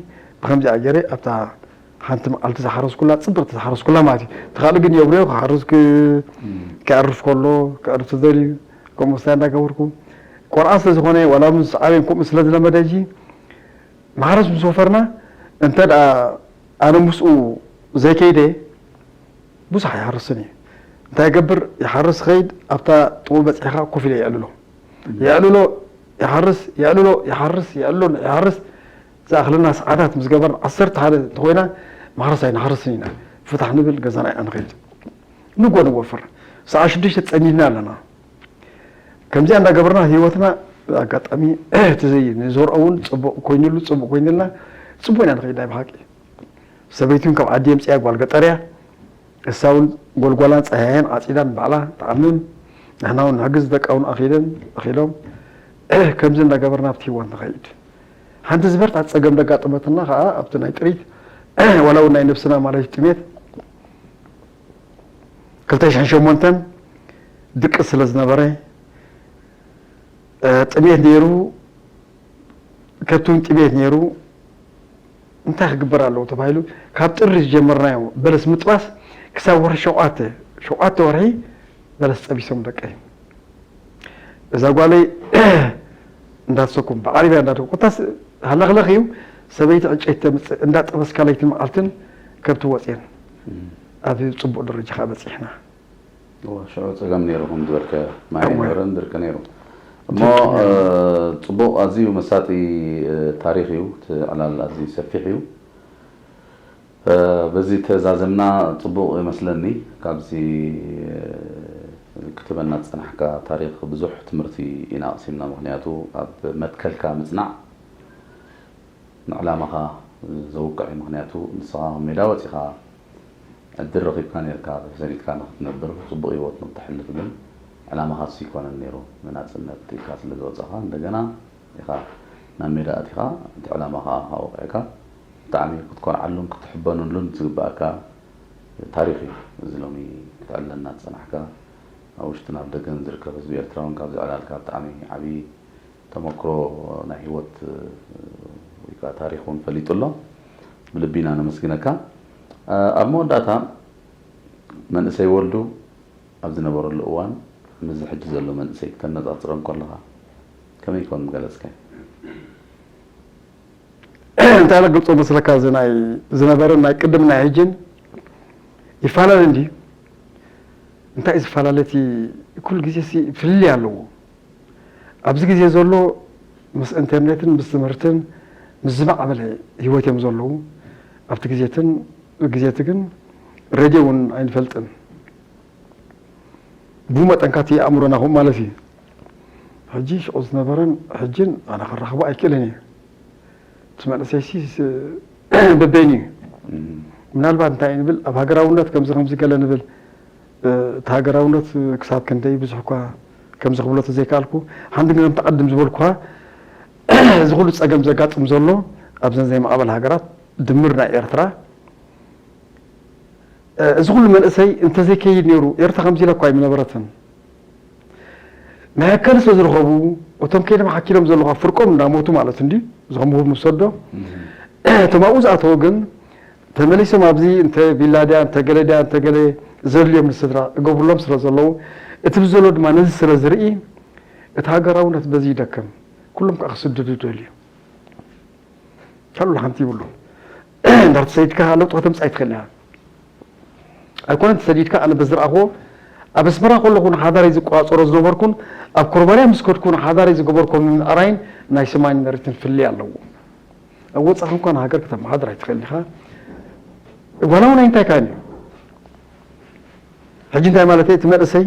ብከምዚኣ ገይረ ኣብታ ሓንቲ መዓልቲ ዝሓረስኩላ ፅብቅቲ ዝሓረስኩላ ማለት እዩ ተካልእ ግን የብርዮ ክሓርስ ክዕርፍ ከሎ ክዕርፍ ተደልዩ ከምኡ ስታይ እንዳገበርኩ ቆልዓ ስለ ዝኾነ ዋላ ምስ ዓብየን ከምኡ ስለ ዝለመደ እጂ ማሕረስ ምስ ወፈርና እንተ ደኣ ኣነ ምስኡ ዘይከይደ ብዙሕ ኣይሓርስን እዩ እንታይ ይገብር ይሓርስ ኸይድ ኣብታ ጥቡ በፂሕኻ ኮፍ ኢለ የዕልሎ የዕልሎ ይሓርስ የዕልሎ ይሓርስ የዕልሎ ይሓርስ ዝኣኽለና ሰዓታት ምስ ገበርና ዓሰርተ ሓደ እንተኾይና ማሕረስ ኣይንሓርስን ኢና ፍታሕ ንብል ገዛና ኢና ንኸይድ ንጎ ንወፍር ሰዓ ሽዱሽተ ፀኒድና ኣለና ከምዚኣ እንዳገበርና ህይወትና ኣጋጣሚ እቲ ንዘርኦ እውን ፅቡቅ ኮይኑሉ ፅቡቅ ኮይኑልና ፅቡቅ ኢና ንኸይድ ናይ ብሓቂ ሰበይቲ እውን ካብ ዓዲ የምፅያ ጓል ገጠር እያ እሳ እውን ጎልጓላን ፀሃያን ዓፂዳን ባዕላ ትዓምም ንሕና እውን ንሕግዝ ደቃ እውን ኣኺለን ኣኺሎም ከምዚ እንዳገበርና ኣብቲ ህይወት ንኸይድ ሓንቲ ዝበርታ ፀገም ደጋጠመትና ከዓ ኣብቲ ናይ ጥሪት ዋላ እውን ናይ ነብስና ማለት ጥሜት ክልተ ሽሕን ሸሞንተን ድቂ ስለ ዝነበረ ጥሜት ነይሩ ከብቲ እውን ጥሜት ነይሩ እንታይ ክግበር ኣለዎ ተባሂሉ ካብ ጥሪ ዝጀመርናዮ በለስ ምጥባስ ክሳብ ወርሒ ሸውዓተ ሸውዓተ ወርሒ በለስ ጠቢሶም ደቀይ እዛ ጓለይ እንዳተሰኩም ብዓረብያ እንዳደ ኮታስ ሃለኽለኽ እዩ ሰበይቲ ዕጨይቲ ተምፅእ እንዳጠበስካ ለይትን መዓልትን ከብቲ ወፅየን ኣብ ፅቡቅ ደረጃ ከዓ በፂሕና ሽዑ ፀገም ነይሩ ከም ዝበልከ ማይ ነይረን ድርቂ ነይሩ እሞ ፅቡቅ ኣዝዩ መሳጢ ታሪክ እዩ እቲ ዕላል ኣዝዩ ሰፊሕ እዩ በዚ ተዛዘምና ፅቡቕ ይመስለኒ። ካብዚ ክትበና ዝፀናሕካ ታሪኽ ብዙሕ ትምህርቲ ኢና ኣቕሲምና። ምኽንያቱ ኣብ መትከልካ ምፅናዕ ንዕላማኻ ዘውቅዕ እዩ። ምኽንያቱ ንስኻ ሜዳ ወፂኻ ዕድል ረኺብካ ነርካ፣ ተሰኒድካ ንክትነብር፣ ፅቡቕ ህይወት ንክተሕልፍ ግን ዕላማኻ እሱ ኣይኮነን ነይሩ። ንናፅነት ኢልካ ስለ ዝወፃኻ እንደገና ኢኻ ናብ ሜዳ ኣቲኻ፣ እቲ ዕላማኻ ኣውቂዕካ ብጣዕሚ ክትኮርዓሉን ክትሕበኑሉን ዝግባኣካ ታሪኽ እዩ። እዚ ሎሚ ክትዕለና ዝፀናሕካ ኣብ ውሽጥን ኣብ ደገን ዝርከብ ህዝቢ ኤርትራ እውን ካብዚ ዕላልካ ብጣዕሚ ዓብዪ ተመክሮ ናይ ህይወት ወይ ከዓ ታሪኽ እውን ፈሊጡ ኣሎ። ብልቢ ኢና ነመስግነካ። ኣብ መወዳእታ መንእሰይ ወልዱ ኣብ ዝነበረሉ እዋን ምስዚ ሕጂ ዘሎ መንእሰይ ክተነፃፅሮ እንከለኻ ከመይ ይኮን ምገለፅካዮ? እንታይ ለግልፆ መስለካ? እዚ ናይ ዝነበረን ናይ ቅድም ናይ ሕጅን ይፈላለ እንዲ እንታይ ዝፈላለ እቲ ኩሉ ግዜ ሲ ፍልልይ ኣለዎ። ኣብዚ ግዜ ዘሎ ምስ ኢንተርኔትን ምስ ትምህርትን ምስ ዝማዕበለ ህይወት እዮም ዘለዉ። ኣብቲ ግዜትን ግዜቲ ግን ሬድዮ እውን ኣይንፈልጥን። ብኡ መጠን ካቲ ኣእምሮና ከምኡ ማለት እዩ። ሕጂ ሽዑ ዝነበረን ሕጅን ኣነ ክራኸቦ ኣይክእልን እየ። እቲ መንእሰይሲ በበይኑ እዩ። ምናልባት እንታይ እዩ ንብል ኣብ ሃገራውነት ከምዚ ከምዚ ገለ ንብል እቲ ሃገራውነት ክሳብ ክንደይ ብዙሕ እኳ ከምዚ ክብሎ ተዘይከኣልኩ ሓንቲ ግን ከምቲ ቀድም ዝበልኩኻ እዚ ኩሉ ፀገም ዘጋጥም ዘሎ ኣብዘን ዘይማዕበል ሃገራት ድምር ናይ ኤርትራ እዚ ኩሉ መንእሰይ እንተዘይከይድ ነይሩ ኤርትራ ከምዚ ኢላ እኳ ኣይምነበረትን። መሀከል ስለ ዝረኸቡ እቶም ከይዶም ሓኪሎም ዘለኹ ኣብ ፍርቆም እንዳሞቱ ማለት እንዲ እዞም ምሁብ ንውሰዶ እቶም ኣብኡ ዝኣተው ግን ተመሊሶም ኣብዚ እንተ ቪላ ድያ እንተ ገለ ድያ እንተ ገለ ዘድልዮም ንስድራ እገብሩሎም ስለ ዘለዉ እቲ ብዘሎ ድማ ነዚ ስለ ዝርኢ እቲ ሃገራውነት በዚ ይደክም። ኩሎም ከዓ ክስደዱ ይደልዩ። ካልእ ሓንቲ ይብሉ እንዳር ተሰዲድካ ለውጢ ከተምፅእ ኣይትኽእል እያ። ኣይኮነን ተሰዲድካ ኣነ በዝረኣኽዎ ኣብ ኣስመራ ከለኹ ንሓዳረይ ዝቆፃፀሮ ዝነበርኩን ኣብ ኮርባልያ ምስ ከድኩ ንሓዳረይ ዝገበርኮ ምምዕራይን ናይ ሰማይን መሬትን ፍልይ ኣለዎ። ኣብ ወፃእኻ እንኳ ንሃገር ከተመሓድር ኣይትኽእል ኢኻ። ዋላ እውን ኣይንታይ ካን እዩ። ሕጂ እንታይ ማለት እቲ መንእሰይ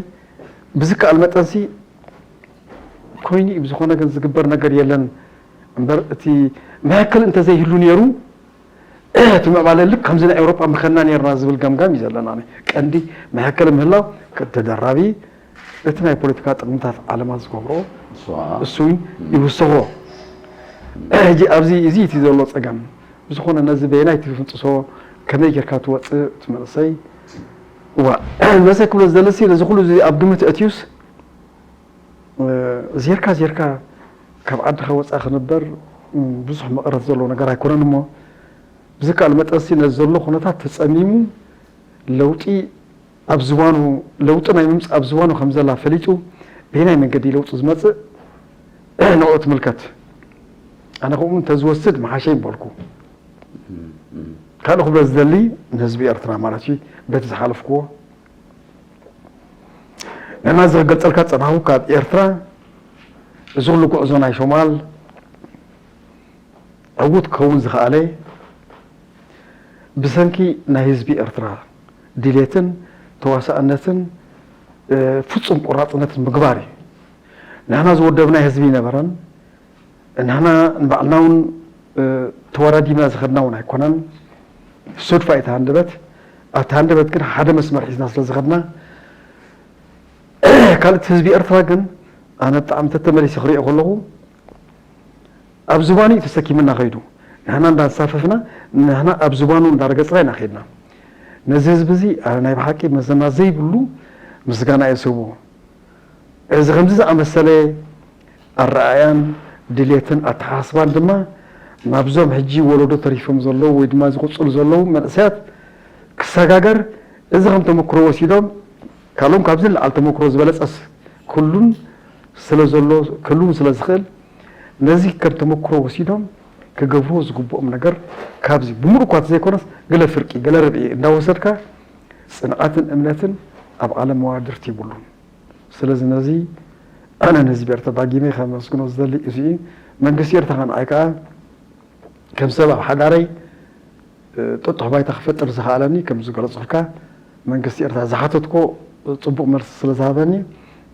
ብዝከኣል መጠንሲ ኮይኑ እዩ ብዝኾነ ግን ዝግበር ነገር የለን እምበር እቲ መሀከል እንተዘይህሉ ነይሩ እቲ ምዕባለ ልክ ከምዚ ናይ ኤውሮጳ ምኸና ነርና ዝብል ገምጋም እዩ ዘለና። ቀንዲ መሀከል ምህላው ተደራቢ እቲ ናይ ፖለቲካ ጥቕምታት ዓለማ ዝገብሮ እሱ ይውስኾ። ሕጂ ኣብዚ እዚ እቲ ዘሎ ፀገም ብዝኾነ ነዚ በየናይ ትፍንጥሶ ከመይ ጌርካ ትወፅእ እቲ መንእሰይ እዋ መሰ ክብሎ ዝደለሲ ነዚ ኩሉ እዚ ኣብ ግምት እትዩስ ዜርካ ዜርካ ካብ ዓድኻ ወፃ ክነበር ብዙሕ መቐረት ዘለዎ ነገር ኣይኮነን እሞ ብዝከኣል መጠንሲ ነዚ ዘሎ ኩነታት ተፀሚሙ ለውጢ ኣብ ዝባኑ ለውጢ ናይ ምምፃእ ኣብ ዝባኑ ከም ዘላ ፈሊጡ በየናይ መንገዲ ለውጢ ዝመፅእ ንዕኡ ትምልከት። ኣነ ከምኡ እንተዝወስድ መሓሸ ይበልኩ። ካልእ ክብሎ ዝደሊ ንህዝቢ ኤርትራ ማለት እዩ በቲ ዝሓለፍክዎ ንሕና እዚ ክገልፀልካ ዝፀናሕኩ ካብ ኤርትራ እዚ ኩሉ ጉዕዞ ናይ ሶማል ዕዉት ክኸውን ዝኸኣለ ብሰንኪ ናይ ህዝቢ ኤርትራ ድሌትን ተዋሳእነትን ፍፁም ቆራፅነትን ምግባር እዩ። ንሕና ዝወደብናይ ህዝቢ ይነበረን ንሕና ንባዕልና እውን ተወዳዲብና ዝኸድና እውን ኣይኮነን። ሶድፋ እዩ ተሃንደበት ኣብቲ ሃንደበት ግን ሓደ መስመር ሒዝና ስለ ዝኸድና ካልእቲ ህዝቢ ኤርትራ ግን ኣነ ብጣዕሚ ተተመሊሰ ክሪኦ ከለኹ ኣብ ዝባኑ እዩ ተሰኪምና ከይዱ። ንሕና እንዳንሳፈፍና ንሕና ኣብ ዝባኑ እንዳረገፅና ኢና ከይድና። ነዚ ህዝቢ እዚ ኣነ ናይ ብሓቂ መዘና ዘይብሉ ምስጋና እየ ዝህቦ። እዚ ከምዚ ዝኣመሰለ ኣረኣእያን ድሌትን ኣተሓሳስባን ድማ ናብዞም ሕጂ ወለዶ ተሪፎም ዘለዉ ወይ ድማ ዝቕፅሉ ዘለዉ መንእሰያት ክሰጋገር እዚ ከም ተመክሮ ወሲዶም ካልኦም ካብዚ ንላዕሊ ተመክሮ ዝበለፀስ ክህሉን ስለ ዘሎ ክህሉን ስለ ዝኽእል ነዚ ከም ተመክሮ ወሲዶም ክገብርዎ ዝግብኦም ነገር ካብዚ ብምሉእ እኳ ዘይኮነስ ገለ ፍርቂ ገለ ርብዒ እንዳወሰድካ ፅንዓትን እምነትን ኣብ ዓለም መዋድርቲ ይብሉን። ስለዚ ነዚ ኣነ ንህዝቢ ኤርትራ ዳጊመ ከመስግኖ ዝደሊ እዚ እዩ። መንግስቲ ኤርትራ ንዓይ ከዓ ከም ሰብ ኣብ ሓዳረይ ጥጡሕ ባይታ ክፈጥር ዝኸኣለኒ ከም ዝገለፅኩልካ መንግስቲ ኤርትራ ዝሓተትኮ ፅቡቕ መልሲ ስለ ዝሃበኒ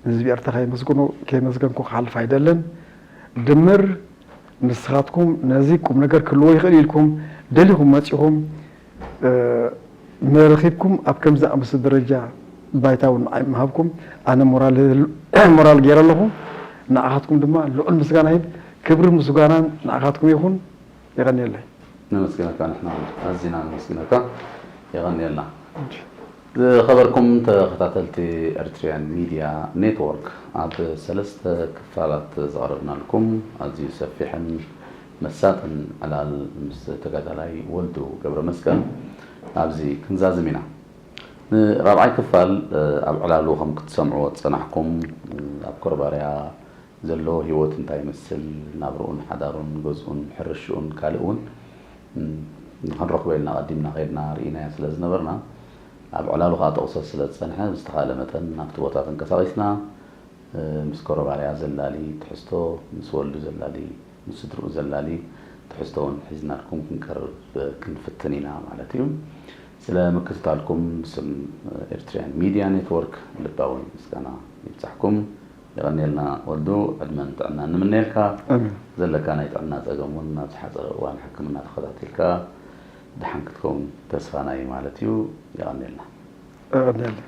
ንህዝቢ ኤርትራ ከየመስግኖ ከየመስገንኩ ክሓልፍ ኣይደልን። ድምር ንስኻትኩም ነዚ ቁም ነገር ክህልዎ ይኽእል ኢልኩም ደሊኹም መጺኹም፣ እ፣ መርኺብኩም ኣብ ከምዚ ዝኣመሰለ ደረጃ ባይታ እውን ንዓይ ምሃብኩም፣ ኣነ ሞራል፣ ሞራል ገይረ ኣለኹ። ንዓኻትኩም ድማ ልዑል ምስጋና ሂብ፣ ክብሪ ምስጋናን ንዓኻትኩም ይኹን። የቐንየለይ። ነመስግነካ፣ ንሕና ኣዚና ነመስግነካ። የቐንየልና። ዝኸበርኩም ተኸታተልቲ ኤርትሪያን ሚድያ ኔትወርክ፣ ኣብ ሰለስተ ክፋላት ዘቕረብናልኩም ኣዝዩ ሰፊሕን መሳጥን ዕላል ምስ ተጋዳላይ ወልዱ ገብረ መስቀል ኣብዚ ክንዛዝም ኢና። ንራብዓይ ክፋል ኣብ ዕላሉ ከም ክትሰምዕዎ ዝጸናሕኩም፣ ኣብ ኮረባርያ ዘሎ ህይወት እንታይ ይመስል፣ ናብርኡን ሓዳሩን ገዝኡን ሕርሽኡን ካልእ እውን ንኽንረኽቦ ኢልና ቀዲምና ከይድና ርኢናዮ ስለ ዝነበርና፣ ኣብ ዕላሉ ከዓ ጠቕሶ ስለ ዝጸንሐ ብዝተኻእለ መጠን ናብቲ ቦታ ተንቀሳቒስና ምስ ኮረባርያ ዘላሊ ትሕዝቶ፣ ምስ ወልዱ ዘላሊ፣ ምስ ስድርኡ ዘላሊ ትሕዝቶ እውን ሒዝናልኩም ክንቀርብ ክንፍትን ኢና ማለት እዩ። ስለ ምክትታልኩም ብስም ኤርትሪያን ሚድያ ኔትወርክ ልባዊ ምስጋና ይብጻሕኩም። የቐንየልና ወልዱ፣ ዕድመን ጥዕናን ንምነየልካ። ኣሜን። ዘለካ ናይ ጥዕና ጸገም እውን ኣብ ዝሓጸረ እዋን ሕክምና ተኸታቲልካ ድሓን ክትከውን ተስፋና እዩ ማለት እዩ። የቐንየልና። የቐንየለይ።